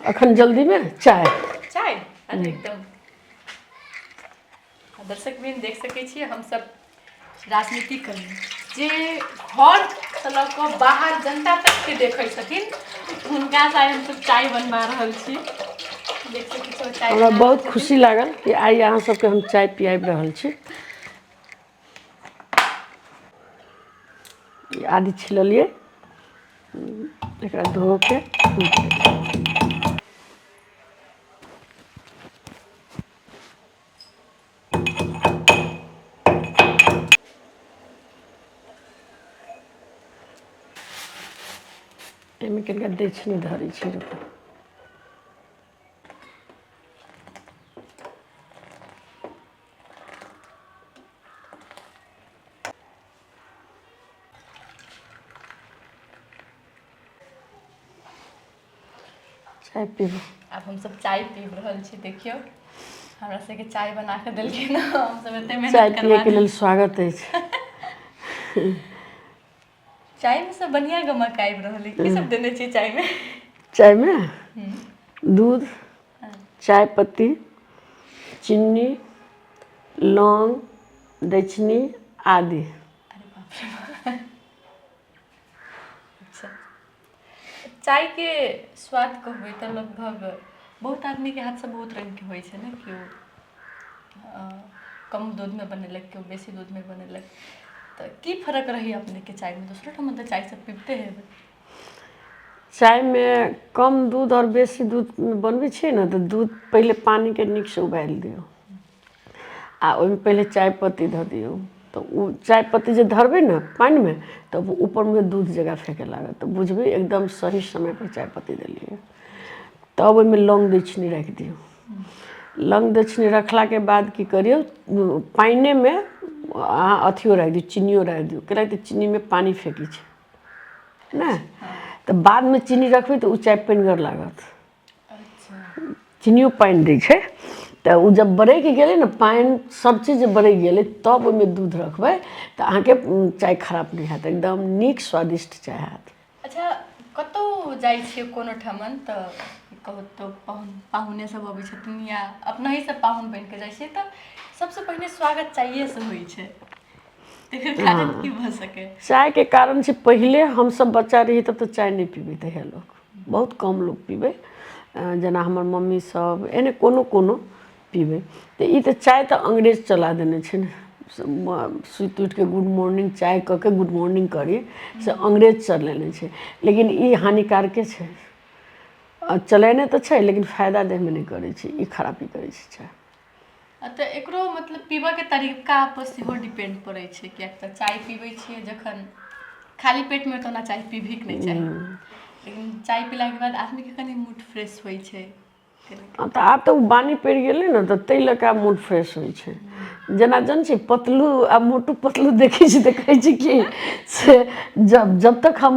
अखन जल्दीमे चाय। चाय, अरे एकदम। आ दर्शक भी देख सकै छियै, हमसब राजनीति कर्मी जे घरसँ लऽ कऽ बाहर जनता तकके देखै छथिन, हुनकासँ आइ हमसब चाय बनबा रहल छी। देख सकै छियै, चाय हमरा बना रहल बहुत छथिन। खुशी लागल कि आइ अहाँ सबके हम चाय पियाबि रहल छी। ई आदि छिललियै, एकरा धो के एहिमे कनिका दक्षिणी धरै छी, रुकू। चाय पीबू। आब हमसब चाय पीब रहल छी। देखियौ, हमरा सबके चाय बना कऽ देलखिन। हमसब एते चाय मेहनत करबा पियैके लेल स्वागत अछि। चाय मे सब बढ़िया गमक आबि रहल है। की सब देने छियै चाय मे? चायमे दूध, चाय पत्ती, चीनी, लौंग, दैक्षिणी आदि। अरे बाप रे बाप। अच्छा, चाय के स्वाद कहबै तऽ लगभग बहुत आदमी के हाथसँ बहुत रंग के होइ छै ने। केओ कम दूधमे बनेलक, केओ बेसी दूधमे बनेलक, तऽ की फरक रहैया अपनेके चायमे? दोसरो ठाम तऽ चाय सब पीबते हेबै। चायमे कम दूध आओर बेसी दूधमे बनबै छियै ने, तऽ दूध पहिले पानिके नीकसँ उबालि दियौ आ ओहिमे पहिले चाय पत्ती धऽ दियौ। तऽ ओ चाय पत्ती जे धरबै ने पानिमे, तऽ ऊपरमे दूध जकाँ फेकय लागत, तऽ बुझबै एकदम सही समयपर चाय पत्ती देलियै। तब ओहिमे लौंग दैक्षिणी राखि दियौ। लौंग दैक्षिणी रखलाके बाद की करियौ, पानिएमे अहाँ अथियो राखि दियौ, चीनियो राखि दियौ। कैलाकि तऽ चीनीमे पानि फेकै छै ने, तऽ बादमे चीनी रखबै तऽ ओ चाय पानिगर लागत। चीनियो पानि दै छै। तऽ ओ जब बरकि गेलै ने, पानि सब चीज जे बरकि गेलै, तब ओहिमे दूध रखबै तऽ अहाँके चाय खराब नहि हैत, एकदम नीक स्वादिष्ट चाय हैत। अच्छा, कतहु जाइ छियै कोनो ठमन तऽ कतहु पाहुन पाहुने सब अबै छथिन या अपनहि सब पाहुन बनि कऽ जाइ छियै, तऽ सबसँ पहिने स्वागत चाइएसँ होइ छै। तकर कारण की भऽ सकै? चायके कारण छै, पहिले हमसब बच्चा रहियै तब तऽ चाय नहि पीबैत रहै लोक, बहुत कम लोक पीबै, जेना हमर मम्मी सब एहने कोनो कोनो पीबै। तऽ ई तऽ चाय तऽ अंग्रेज चला देने छै ने। सुति उठिके गुड मॉर्निंग चाय कऽ के गुड मॉर्निंग करी, से अंग्रेज चलेने छै, लेकिन ई हानिकारके छै। चलेने तऽ छै, लेकिन फायदा देहमे नहि करै छै, ई खराबी करै छै चाय। तऽ एकरो मतलब पीबऽके तरीका पर सेहो डिपेंड पड़ै छै, किएक तऽ चाय पीबै छियै जखन खाली पेटमे तऽ ओना चाय पीबहीके नहि चाही, लेकिन चाय पीलाके बाद आदमीके कनि मूड फ्रेश होइ छै। तऽ आब तऽ ओ बानी पड़ि गेलै ने, तऽ ताहि लऽ कऽ आब मूड फ्रेश होइ छै। जेना जन छै पतलू आ मोटू पतलू देखै छी तऽ कहै छै कि से जब जब तक हम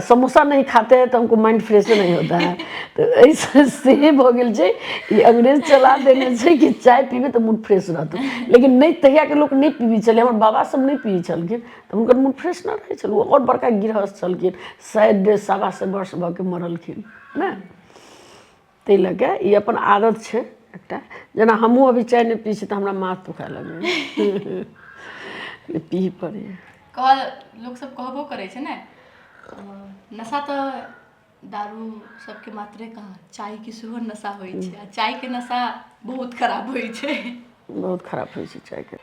समोसा नहीं खाते हैं तो हमको माइंड फ्रेश नहीं होता है। तऽ एहिसँ से भऽ गेल छै, ई अंग्रेज चला देने छै कि चाय पीबै तऽ मूड फ्रेश रहतौ, लेकिन नहि, तहियाके लोक नहि पीबै छलै। हमर बाबा सब नहि पीबै छलखिन तऽ हुनकर मूड फ्रेश नहि रहै छल। ओ आओर बड़का गृहस्थ छलखिन, 100 125 वर्ष भऽ के मरलखिन ने। ताहि लऽ कऽ ई अपन आदत छै एकटा। जेना हमहूँ अभी चाय नहि पी छी तऽ हमरा माथ दुखाय लगैए, पी पड़ैए। कहल लोक सब कहबो करै छै ने, नशा तऽ दारू सबके मात्रे कहाँ, चायके सेहो नशा होइ छै, आ चायके नशा बहुत खराब होइ छै। बहुत खराब होइ छै चायके।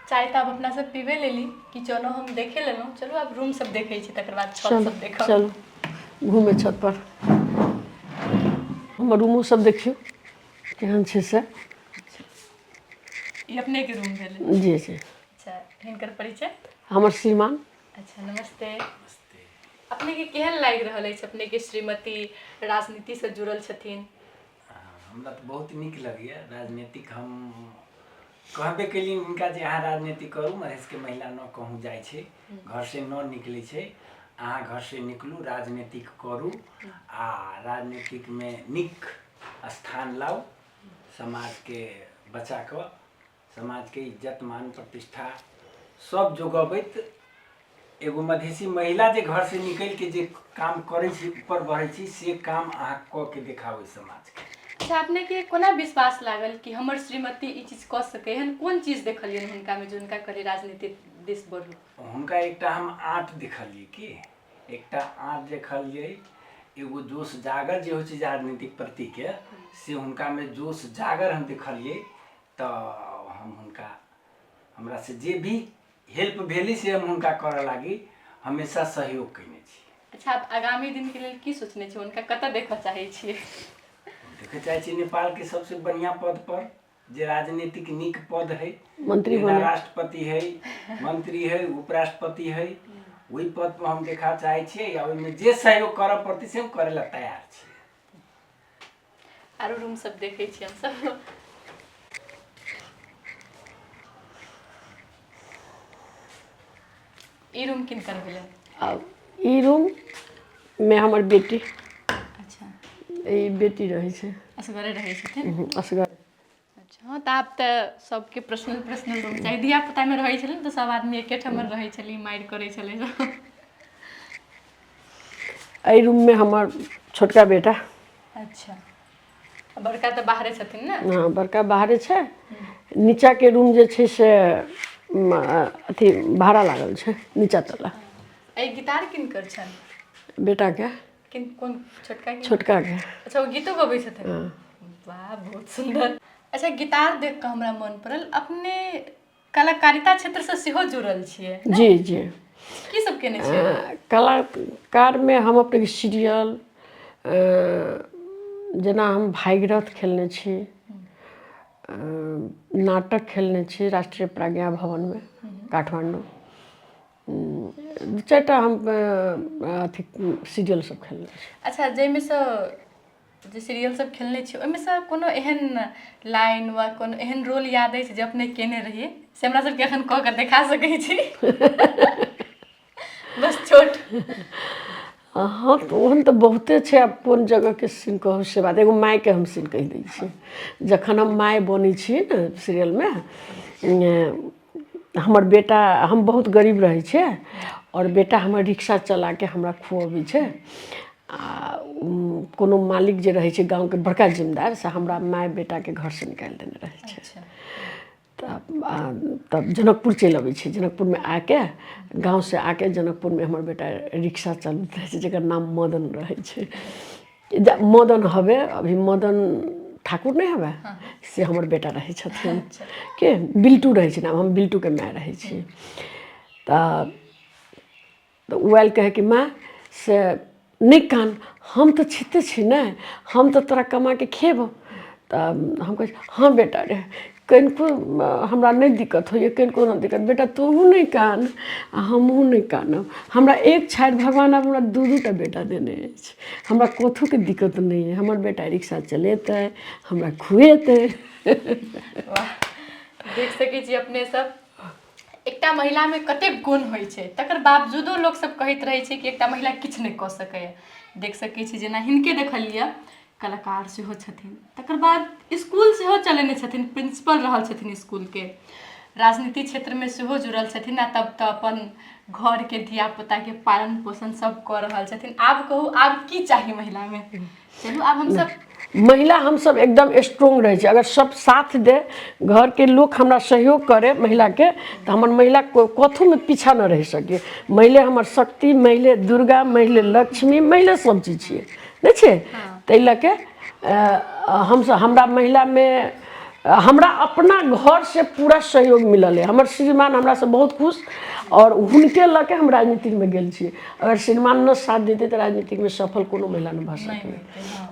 चाय तऽ आब अपना सब पीबे लेली, किचनो हम देखे लेलहुँ। चलू, आब रूम सब देखै छी, तकर बाद छत सब देखब। चलू घूमे छत पर। हमर रूमो सब देखियौ केहन छै से। ई अपने के रूम भेलै? जी जी। अच्छा, हिनकर परिचय? हमर श्रीमान। अच्छा, नमस्ते। अपने के केहन लागि रहल अछि, अपने के श्रीमती राजनीति से जुड़ल छथिन? हमरा तऽ बहुत नीक लगैए राजनीतिक। हम कहबे केलियनि हुनका जे अहाँ राजनीति करू, मधेशके महिला न कहूँ जाइ छै, घरसँ न निकलै छै, अहाँ घरसँ निकलू, राजनीतिक करू आ राजनीतिकमे नीक स्थान लाउ, समाजके बचा कऽ समाजके इज्जत मान प्रतिष्ठा सब जोगबैत एगो मधेसी महिला जे घर से निकलि के जे काम करै छी ऊपर बढ़ै छी से काम अहाँ कऽ के देखाबै समाजके। अच्छा, अपने के कोना विश्वास लागल कि हमर श्रीमती ई चीज कऽ सकै हन? कोन चीज देखलियनि हुनकामे जे हुनका कहलियै राजनीति दिस बढ़ू? हुनका एकटा हम आँट देखलियै कि एकटा आँट देखलियै, एगो जोश जागर जे होइ छै राजनीतिक प्रतिके से हुनकामे जोश जागर हम देखलियै। तऽ हम हुनका हमरा से जे भी हेल्प भेली से हम हुनका करऽ लागी हमेशा सहयोग कयने छी। अच्छा, आप आगामी दिनके लेल की सोचने छी? हुनका कतऽ देखऽ चाहै छियै? देखऽ चाहै छी नेपालके सबसे बढ़िआँ पद पर जे राजनीतिक नीक पद है, मंत्री जेना बने। राष्ट्रपति है, मंत्री है, उपराष्ट्रपति है, ओहि पद पर हम देखा चाहै छियै आ ओहिमे जे सहयोग करऽ पड़तै से हम करै लए तैयार छी। आरो रूम सब देखै छी हमसब। ई रूम किनकर भेलै? आब ई रूम मे हमर बेटी। अच्छा, ई बेटी रहै छै। असगरे रहै छथिन? असगर। अच्छा, हँ, तऽ आब तऽ सबके पर्सनल पर्सनल रूम चाही। धिया पुतामे रहै छलै ने तऽ सब आदमी एकेठाम रहै छलै, मारि करै छलै सब। एहि रूममे हमर छोटका बेटा। अच्छा, बड़का तऽ बाहरे छथिन ने? हँ, बड़का बाहरे छै। नीचाके रूम जे छै से अथी भाड़ा लागल छै नीचा तला। एहि गिटार किनकर छनि? बेटाके। किन, कोन, छोटका के? छोटकाके। अच्छा, ओ गीतो गबै छथिन? वाह, बहुत सुन्दर। अच्छा, गिटार देख कऽ हमरा मन पड़ल, अपने कलाकारिता क्षेत्रसँ सेहो जुड़ल छियै? जी जी। की सब केने छियै? कलाकारमे हम अपनेके सीरियल जेना हम भागीरथ खेलने छी, नाटक खेलने छी राष्ट्रीय प्रज्ञा भवनमे काठमाण्डू। दू चारिटा हम अथी सीरियल सब खेलने छी। अच्छा, जाहिमे सँ जे सीरियल सब खेलने छी ओहिमे सँ कोनो एहन लाइन वा कोनो एहन रोल याद अछि जे अपने केने रहियै से हमरा सबके एखन कऽ के देखा सकै छी? बस छोट। हँ, तऽ ओहन तऽ बहुते छै। आब कोन जगहके सीन कहू से बात। एगो मायके हम सीन कहि दै छी। जखन हम माय बनै छी ने सीरियलमे, हमर बेटा, हम बहुत गरीब रहै छियै आओर बेटा हमर रिक्शा चलाके हमरा खुअबै छै आ कोनो मालिक जे रहै छै गाँवके बड़का जिम्मेदार से हमरा माय बेटाके घरसँ निकालि देने रहै छै। तब तब जनकपुर चलि अबै छै। जनकपुरमे आके, गाँवसँ आके जनकपुरमे हमर बेटा रिक्शा चलबैत रहै छै जकर नाम मदन रहै छै। मदन हवे, अभी मदन ठाकुर नहि हवे, से हमर बेटा रहै छथिन के बिल्टू रहै छै नाम। हम बिल्टूके माय रहै छी। तऽ ओ आयल कहै कि माँ से नहि कान, हम तऽ छिते छी ने, हम तऽ तोरा कमाके खेबौ। तऽ हम कहै छी हँ बेटा रे, कनिको हमरा नहि दिक्कत होइए, कनिको नहि दिक्कत। बेटा तोहूँ नहि कान आ हमहूँ नहि कानब। हमरा एक छाड़ि भगवान आब हमरा दू दू टा बेटा देने अछि, हमरा कथूके दिक्कत नहि अइ। हमर बेटा रिक्शा चलेतै, हमरा खुएतै। वाह, देख सकै छी अपने सब, एकटा महिलामे कतेक गुण होइ छै, तकर बावजूदो लोकसभ कहैत रहै छै कि एकटा महिला किछु नहि कऽ सकैए। देख सकै छी, जेना हिनके देखलियै, कलाकार सेहो छथिन, तकर बाद इसकुल सेहो चलेने छथिन, प्रिंसिपल रहल छथिन इसकुलके, राजनीति क्षेत्रमे सेहो जुड़ल छथिन आ तब तऽ अपन घरके धियापुताके पालन पोषण सब कऽ रहल छथिन। आब कहू, आब की चाही महिलामे? चलू आब हमसब महिला हमसब एकदम स्ट्रोंग रहै छै। अगर सब साथ दे, घरके लोक हमरा सहयोग करे महिलाके, तऽ हमर महिला कथूमे पीछा नहि रहि सकै। महिले हमर शक्ति, महिले दुर्गा, महिले लक्ष्मी, महिले सब चीज छियै, नहि छै? ताहि लऽ के हमसब हमरा महिलामे हमरा अपना घरसँ पूरा सहयोग मिलल अइ। हमर श्रीमान हमरासँ बहुत खुश आओर हुनके लऽ के हम राजनीतिमे गेल छी। अगर श्रीमान नहि साथ देतै तऽ राजनीतिकमे सफल कोनो महिला नहि भऽ सकैए।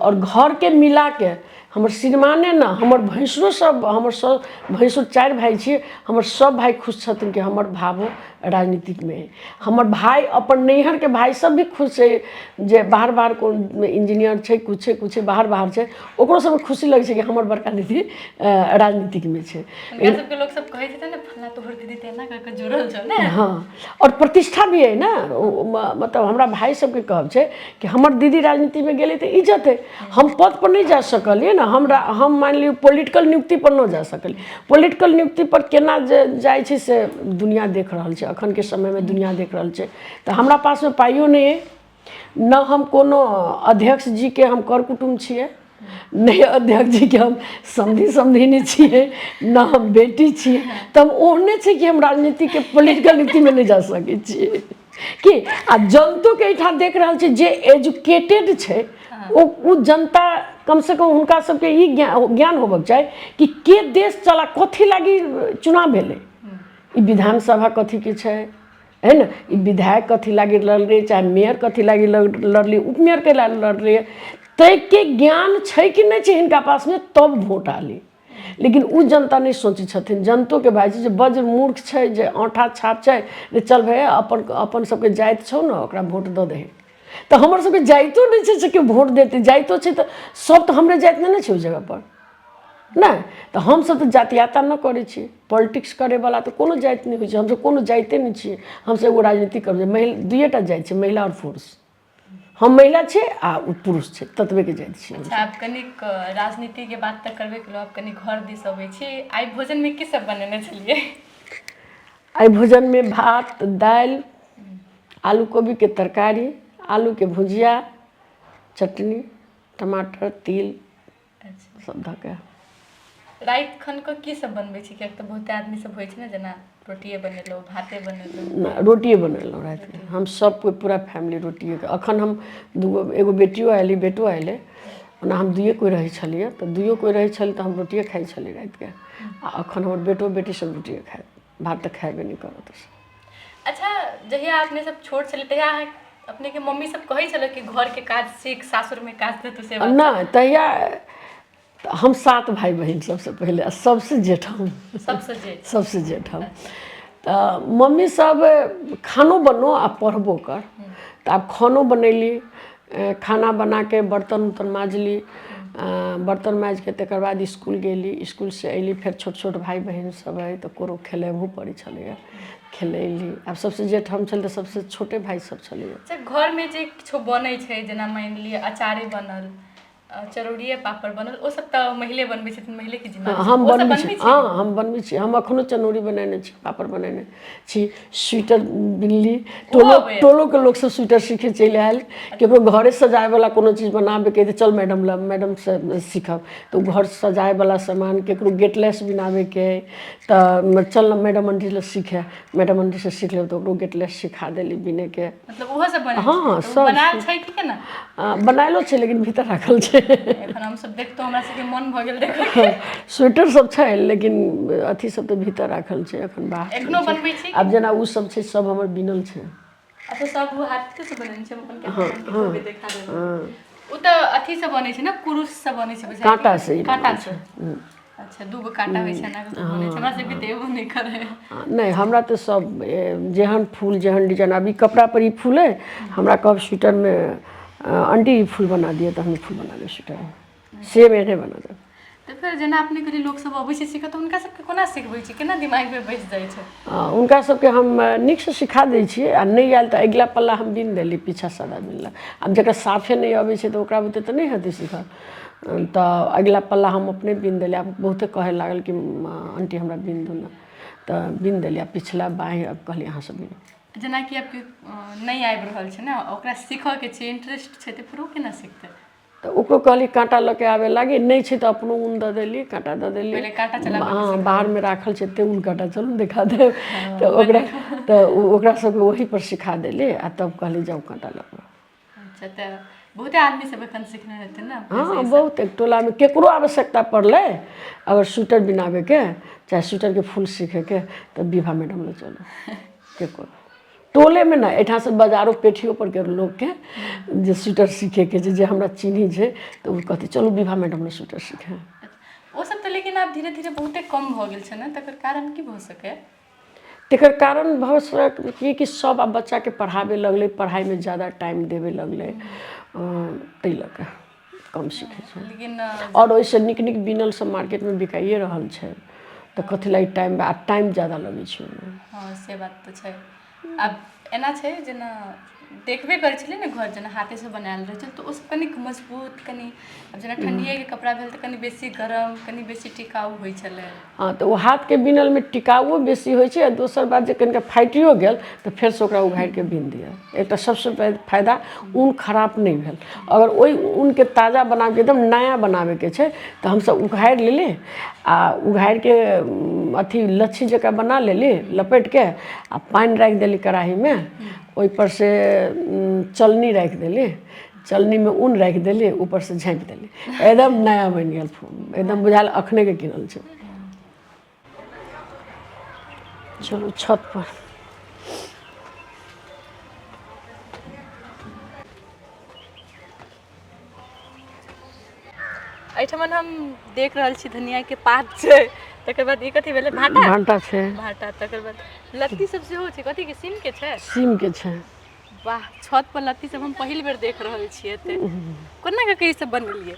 आओर घरके मिलाके हमर श्रीमाने ने, हमर भैंसुरो सब, हमर सब भैंसुर, चारि भाय छियै, हमर सब भाय खुश छथिन कि हमर भावो राजनीतिकमे अइ। हमर भाय, अपन नैहरके भाय सब भी खुश छै जे बाहर बाहर कोन इंजीनियर छै, किछु छै, किछु छै, बाहर बाहर छै, ओकरो सबके खुशी लगै छै कि हमर बड़का दीदी राजनीतिकमे छै। हुनका सबके लोक सब कहैत हेतै ने, फल्लाँ तोहर दीदी तऽ एना कऽ कऽ जुड़ल छौ ने? हँ। हँ, आओर प्रतिष्ठा भी अइ ने। मतलब हमरा भाइ सबके कहब छै कि हमर दीदी राजनीतिमे गेलै तऽ इज्जत है। हम पद पर नहि जा सकलियै ने, हमरा हम मानि लियौ पोलिटिकल नियुक्ति पर नहि जा सकलियै। पोलिटिकल नियुक्ति पर केना जे जाइ छै से दुनिया देख रहल छै, अखनके समयमे दुनिया देख रहल छै। तऽ हमरा पासमे पाइयो नहि अइ, न हम कोनो अध्यक्ष जीके हम कर कुटुम्ब छियै, नहि अध्यक्ष जीके हम समधि समधिनी छियै, न हम बेटी छियै। तऽ हम ओहने छै कि हम राजनीतिके पोलिटिकल नीतिमे नहि जा सकै छियै कि। आ जनतोके एहिठाम देख रहल छै जे एजुकेटेड छै ओ ओ जनता कमसँ कम हुनका सबके ई ज्ञान होबक चाही कि के देश चला, कथी लागी चुनाव भेलै, ई विधानसभा कथीके छै, है ने, ई विधायक कथी लागी लड़लै, चाहे मेयर कथी लागी लड़लै, उपमेयर के लागी लड़लै, ताहिके ज्ञान छै कि नहि छै हिनका पासमे, तब वोट आली। लेकिन ओ जनता नहि सोचै छथिन। जनतोके भाइ छै जे बज्र मूर्ख छै, जे औँठा छाप छै, जे चल भैया अपन अपन सबके जाति छौ ने, ओकरा वोट दऽ दही। तऽ हमर सबके जाइतो नहि छै से केओ वोट देतै। जाइतो छै तऽ सब तऽ हमरे जाति नहि ने छै ओहि जगहपर नहि। तऽ हमसब तऽ जातीयता नहि करै छी। पॉलिटिक्स करैवला तऽ कोनो जाति नहि होइ छै। हमसब कोनो जाइते नहि छियै। हमसब एगो राजनीति करबै। महिला दुइएटा जाति छै, महिला आओर पुरुष। हम महिला छियै आ ओ पुरुष छै, ततबेके जाति छियै। अच्छा, आब कनिक राजनीतिके बात तऽ करबे केलहुँ, आब कनि घर दिस अबै छी। आइ भोजनमे की सब बनेने छलियै? आइ भोजनमे भात, दालि, आलू कोबीके तरकारी, आलूके भुजिया, चटनी, टमाटर, तिल सब धऽ के। राति खन कऽ की सब बनबै छी? किएक तऽ बहुते आदमी सब होइ छै ने, जेना रोटिए बनेलहुँ, भाते बनेलहुँ। रोटिए बनेलहुँ रातिके हम सब कोइ, पूरा फैमिली रोटिएके। अखन हम दूगो, एगो बेटियो आयल, बेटो आयल। ओना हम दुइए कोइ रहै छलियै, तऽ दुइयो कोइ रहै छलियै तऽ हम रोटिए खाइ छलियै रातिके। आ अखन हमर बेटो बेटी सब रोटिए खायत, भात तऽ खेबे नहि करत। अच्छा, जहिया अपने सब छोट छलियै तहिया अहाँ अपनेके मम्मी सब कहै छलै कि घरके काज सीख, सासुरमे काज देतौ से? नहि, तहिया हम 7 भाइ बहिन सबसँ पहिले आ सबसँ जेठ हम। सबसँ जेठ। सबसँ जेठ हम। तऽ मम्मी सब खानो बनो आ पढ़बो कर। तऽ आब खानो बनैली, खाना बनाके बर्तन उर्तन माँजली, बर्तन माँजिके तकर बाद इसकुल गेली। इसकुलसँ अयली, फेर छोट छोट भाइ बहिन सब हइ तऽ कोनो खेलेबहो पड़ै छलैए, खेलैली। आब सबसँ जेठ हम छली तऽ सबसँ छोटे भाइ सब छलैए। अच्छा, घरमे जे किछो बनै छै, जेना मानि लिअ अचारे बनल, चरौड़िए पापड़ बनल, ओ सब तऽ महिले बनबै छथिन, महिलेके जिम्मा। हम बनबै छी। हँ, हम बनबै छी। हम अखनो चनौरी बनेने छी, पापड़ बनेने छी, स्वेटर बिनली। टोलो टोलोके लोक सब स्वेटर सीखे चलि आयल। केकरो घरे सजाबैवला कोनो चीज बनाबैके तऽ चल मैडम लग, मैडमसँ सीखब। तऽ ओ घर सजाबैवला सामान, केकरो गेटलेस बनाबैके अइ तऽ चल ने मैडम आंटी लग सीखे, मैडम आंटीसँ सीख लेब। तऽ ओकरो गेटलेस सिखा देली बिनैके। मतलब ओहो सब बनै? हँ, सब बनायल छै कि केना? बनायलो छै लेकिन भीतर राखल छै। एखन हम सब देखतो हमरा सबके मन भऽ गेल देखै। स्वेटर सब छै लेकिन अथी सब तऽ भीतर राखल छै, एखन बाहर। एखनो बनबै छी? आब जेना ओ सब छै, सब हमर बिनल छै। अच्छा, सब ओ हाथे से बनेने छै? हम अपन कैमरामैन के देखा देबै। ओ तऽ अथी से बनै छै ने, कुरुश से बनै छै? काँटा से। काँटा से। अच्छा, दूगो काँटा होइ छै, एना कऽ बनै छै। हमरा सबके तऽ एगो नहि करै। नहि, हमरा तऽ सब जेहन फूल, जेहन डिजाइन। आब ई कपड़ा पर ई फूल अइ, हमरा कहब स्वेटरमे, आंटी ई फूल बना दिअ, तऽ हम ई फूल बना देब स्वेटरमे, सेम एहने बना देब। तऽ फेर जेना अपने कहलियै लोक सब अबै छै सीखऽ, तऽ हुनका सबके कोना सिखबै छी? केना दिमागमे बैस जाइ छै? हुनका सबके हम नीकसँ सिखा दै छियै। आ नहि आयल तऽ अगिला पल्ला हम बिन देली, पीछा सादा बिनलक। आब जकरा साफे नहि अबै छै तऽ ओकरा बुते तऽ नहि हेतै सीखल। तऽ अगिला पल्ला हम अपने बिन देली। आब बहुते कहै लागल कि आंटी हमरा बिन दू ने, तऽ बिन देली। आ पिछला बाँहि आब कहली अहाँ सब बिनू। जेनाकि आब नहि आबि रहल छै ने, ओकरा सीखऽके छै, इंटरेस्ट छै, तऽ फेर ओ केना सिखतै? तऽ ओकरो कहली काँटा लऽ के आबै लागी। नहि छै तऽ अपनो ऊन दऽ देली, काँटा दऽ देली। पहिले काँटा चलाबऽ। हँ, बाहरमे राखल छै एते ऊन, काँटा, चलू देखा देब। तऽ ओकरा तऽ ओकरा सबके ओही पर सिखा देली आ तब कहली जाउ काँटा लऽ कऽ। अच्छा, तऽ बहुते आदमी सब एखन सिखने हेतै ने? हँ, बहुत। एक टोलामे केकरो आवश्यकता पड़लै अगर स्वेटर बिनाबैके, चाहे स्वेटरके फूल सीखैके, तऽ विभा मैडम लग चलू। केकरो टोलेमे नहि, एहिठामसँ बाजारो पेठियो परके लोकके जे स्वेटर सीखैके छै, जे हमरा चिन्है छै, तऽ ओ कहतै चलू विभा मैडम लग स्वेटर सीखै। ओ सब तऽ लेकिन आब धीरे धीरे बहुते कम भऽ गेल छै ने, तकर कारण की भऽ सकैए? तकर कारण भऽ सकैए कि सब आब बच्चाके पढ़ाबै लगलै, पढ़ाइमे ज्यादा टाइम देबे लगलै, ताहि लऽ कऽ कम सीखै छै। लेकिन आओर ओहिसँ नीक नीक बिनल सब मार्केटमे बिकाइए रहल छै, तऽ कथी लागि टाइम आ टाइम जादा लगै छै ओहिमे। हँ, से बात तऽ छै। आब एना छै जेना देखबे करै छलियै ने, घर जेना हाथेसँ बनायल रहै छै तऽ ओसभ कनिक मजबूत, कनि आब जेना ठण्डिएके कपड़ा भेल तऽ कनि बेसी गरम, कनि बेसी टिकाउ होइ छलै। हँ, तऽ ओ हाथके बिनलमे टिकाउओ बेसी होइ छै आ दोसर बात जे कनिका फाटियो गेल तऽ फेरसँ ओकरा उघारिके बिन दिअ। एकटा सबसँ पैघ फायदा, ऊन खराब नहि भेल। अगर ओहि ऊनके ताजा बनाबैके, एकदम नया बनाबैके छै तऽ हमसब उघारि लेली आ उघारिके अथी लच्छी जकाँ बना लेली लपेटिके आ पानि राखि देली कड़ाहीमे, ओहिपर से चलनी राखि देली, चलनीमे ऊन राखि देली, ऊपरसँ झाँपि देली, एकदम नया बनि गेल, एकदम बुझायल अखनेके किनल छै। चलू छत पर। एहिठमन हम देख रहल छी धनियाके पात छै, तकर बाद ई कथी भेलै? भाटा। भाटा छै। भाटा, तकर बाद लत्ती सब सेहो छै। कथी के? सीम के छै? सीम के छै। वाह, छत पर लत्ती सब हम पहिल बेर देख रहल छियै। एते कोना कऽ के ई सब बनेलियै?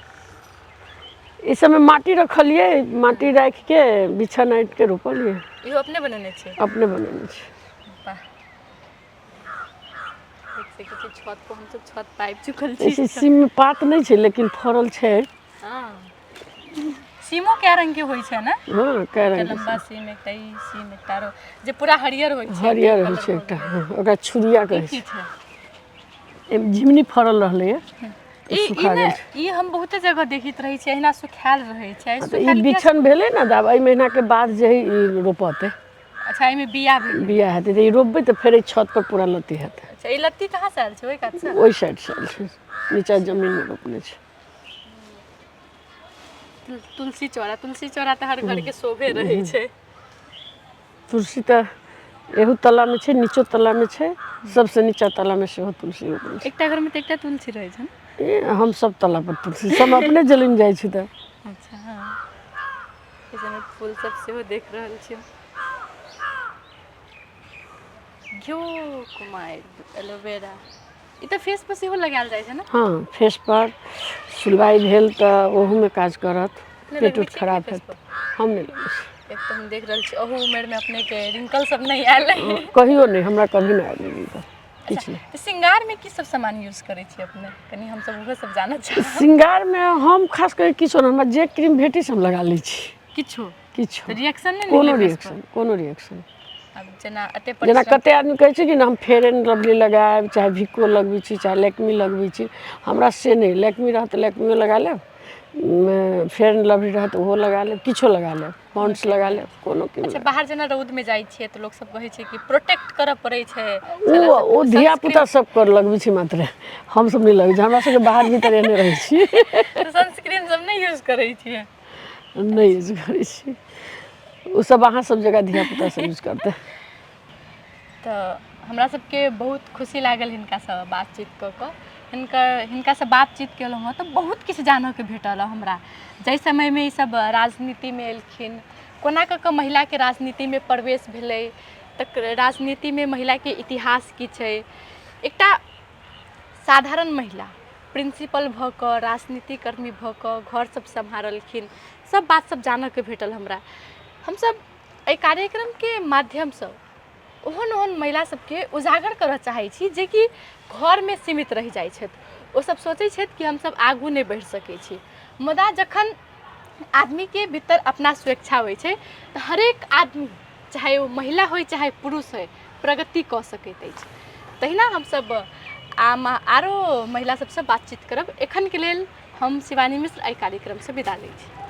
ई सबमे माटी रखलियै, माटी राखिके बिछन आँटिके रोपलियै। इहो अपने बनेने छियै? अपने बनेने छियै। वाह, देख सकै छी छत पर, हमसब छत पर आबि चुकल छी। ऐसे सीममे पात नहि छै लेकिन फड़ल छै। हँ, सीमो कए रंग के होइ छै ने? हँ, कए एकटा रंगके। लम्बा सीम, एकटा ई सीम, एकटा आरो जे पूरा हरियर होइ छै। हरियर होइ छै एकटा, हँ, ओकरा छुरिया ई कहै की छै। छै? एहिमे झिमनी फड़ल रहलैए, ई ई सुखा ने गेल छै। ई हम बहुते जगह देखैत रहै छियै, अहिना सुखायल रहै छै। तऽ ई सुखायल किया? बिछन भेलै ने, तऽ आब एहि महीनाके बाद जे हइ ई रोपतै। अच्छा, एहिमे बिया भेलै? बिया हेतै तऽ ई रोपबै तऽ फेर एहि छत पर पूरा लत्ती हेतै। अच्छा, ई लत्ती कहाँ से आयल छै? ओहि कात से? ओहि साइडसँ आयल छै, नीचा जमीनमे रोपने छै। तुलसी चौरा, तुलसी चौरा तऽ हर घरके शोभे रहै छै। तुलसी तऽ एहू तलामे छै, नीचो तलामे छै, सबसँ नीचा तलामे सेहो तुलसी रोपने छै। एकटा घरमे तऽ एकटा तुलसी रहै छै ने? ए, हम सब तला पर तुलसी सब अपने जलमि जाइ छी तऽ। अच्छा, हँ, एहि सबमे फूल सब सेहो देख रहल छी। घिउ कुमारि, एलोवेरा, ई तऽ फेस पर सेहो लगायल जाइ छै ने? हँ, फेस पर सुलवाइ भेल तऽ ओहूमे काज करत। अपने पेट लगबै उट छियै कि खराब फेस हैत। पर? हम नहि लगबै छी। एक तऽ हम देख रहल छी अहू उमेरमे अपनेके रिंकल सब नहि आयल अइ। कहियो नहि, हमरा कभी नहि आयल रिंकल, किछु नहि। तऽ श्रृंगारमे की सब सामान यूज करै छी अपने? कनि हमसब ओहो सब जानऽ चाहब। श्रृंगारमे हम खास कऽ किछो नहि, हमरा जे क्रीम भेटै से हम लगा लै छी। किछो? किछो। तऽ रिएक्शन नहि कोनो निकलै फेस पर? रिएक्शन, कोनो रिएक्शन। आब जेना एते जेना परिश्रम कते आदमी कहै छै कि ने हम फेयर एंड लवली लगायब, चाहे भिको लगबै छी, चाहे लैक्मी लगबै छी, हमरा से नहि। लैक्मी रहत तऽ लैक्मियो लगा लेब, फेयर एंड लवली रहत ओहो लगा लेब, किछो लगा लेब, पॉन्ड्स लगा लेब, कोनो क्रीम। अच्छा, बाहर जेना रौदमे जाइ छियै तऽ लोक सब कहै छै कि प्रोटेक्ट करऽ पड़ै छै। ओ धिया पुता सब कर लगबै छै मात्र, हमसब नहि लगबै छी। हमरा सबके बाहर भीतर एहने रहै छी। सनस्क्रीन सब नहि यूज करै छियै? नहि यूज करै छी ओ सब, अहाँ सब जगह धिया पुता सब यूज करतै। तऽ हमरा सबके बहुत खुशी लागल हिनकासँ बातचीत कऽ कऽ। हिनकर हिनकासँ बातचीत केलहुँ हँ तऽ बहुत किछु जानऽके भेटल हँ हमरा, जाहि समयमे ईसब राजनीतिमे एलखिन, कोना कऽ कऽ महिलाके राजनीतिमे प्रवेश भेलै, तऽ राजनीतिमे महिलाके इतिहास की छै, एकटा साधारण महिला प्रिंसिपल भऽ कऽ, राजनीतिकर्मी भऽ कऽ घर सब सम्हारलखिन, सब बात सब जानऽके भेटल हमरा। हमसब एहि कार्यक्रमके माध्यमसँ ओहन ओहन महिला सबके उजागर करऽ चाहै छी जेकि घरमे सीमित रहि जाइ छथि। ओसब सोचै छथि कि हमसब आगू नहि बढ़ि सकै छी, मुदा जखन आदमीके भीतर अपना स्वेच्छा होइ छै तऽ हरेक आदमी, चाहे ओ महिला होइ चाहे पुरुष होइ, प्रगति कऽ सकैत अछि। तहिना हमसब आरो महिला सबसँ बातचीत करब। एखनके लेल हम शिवानी मिश्र एहि कार्यक्रमसँ विदा लै छी।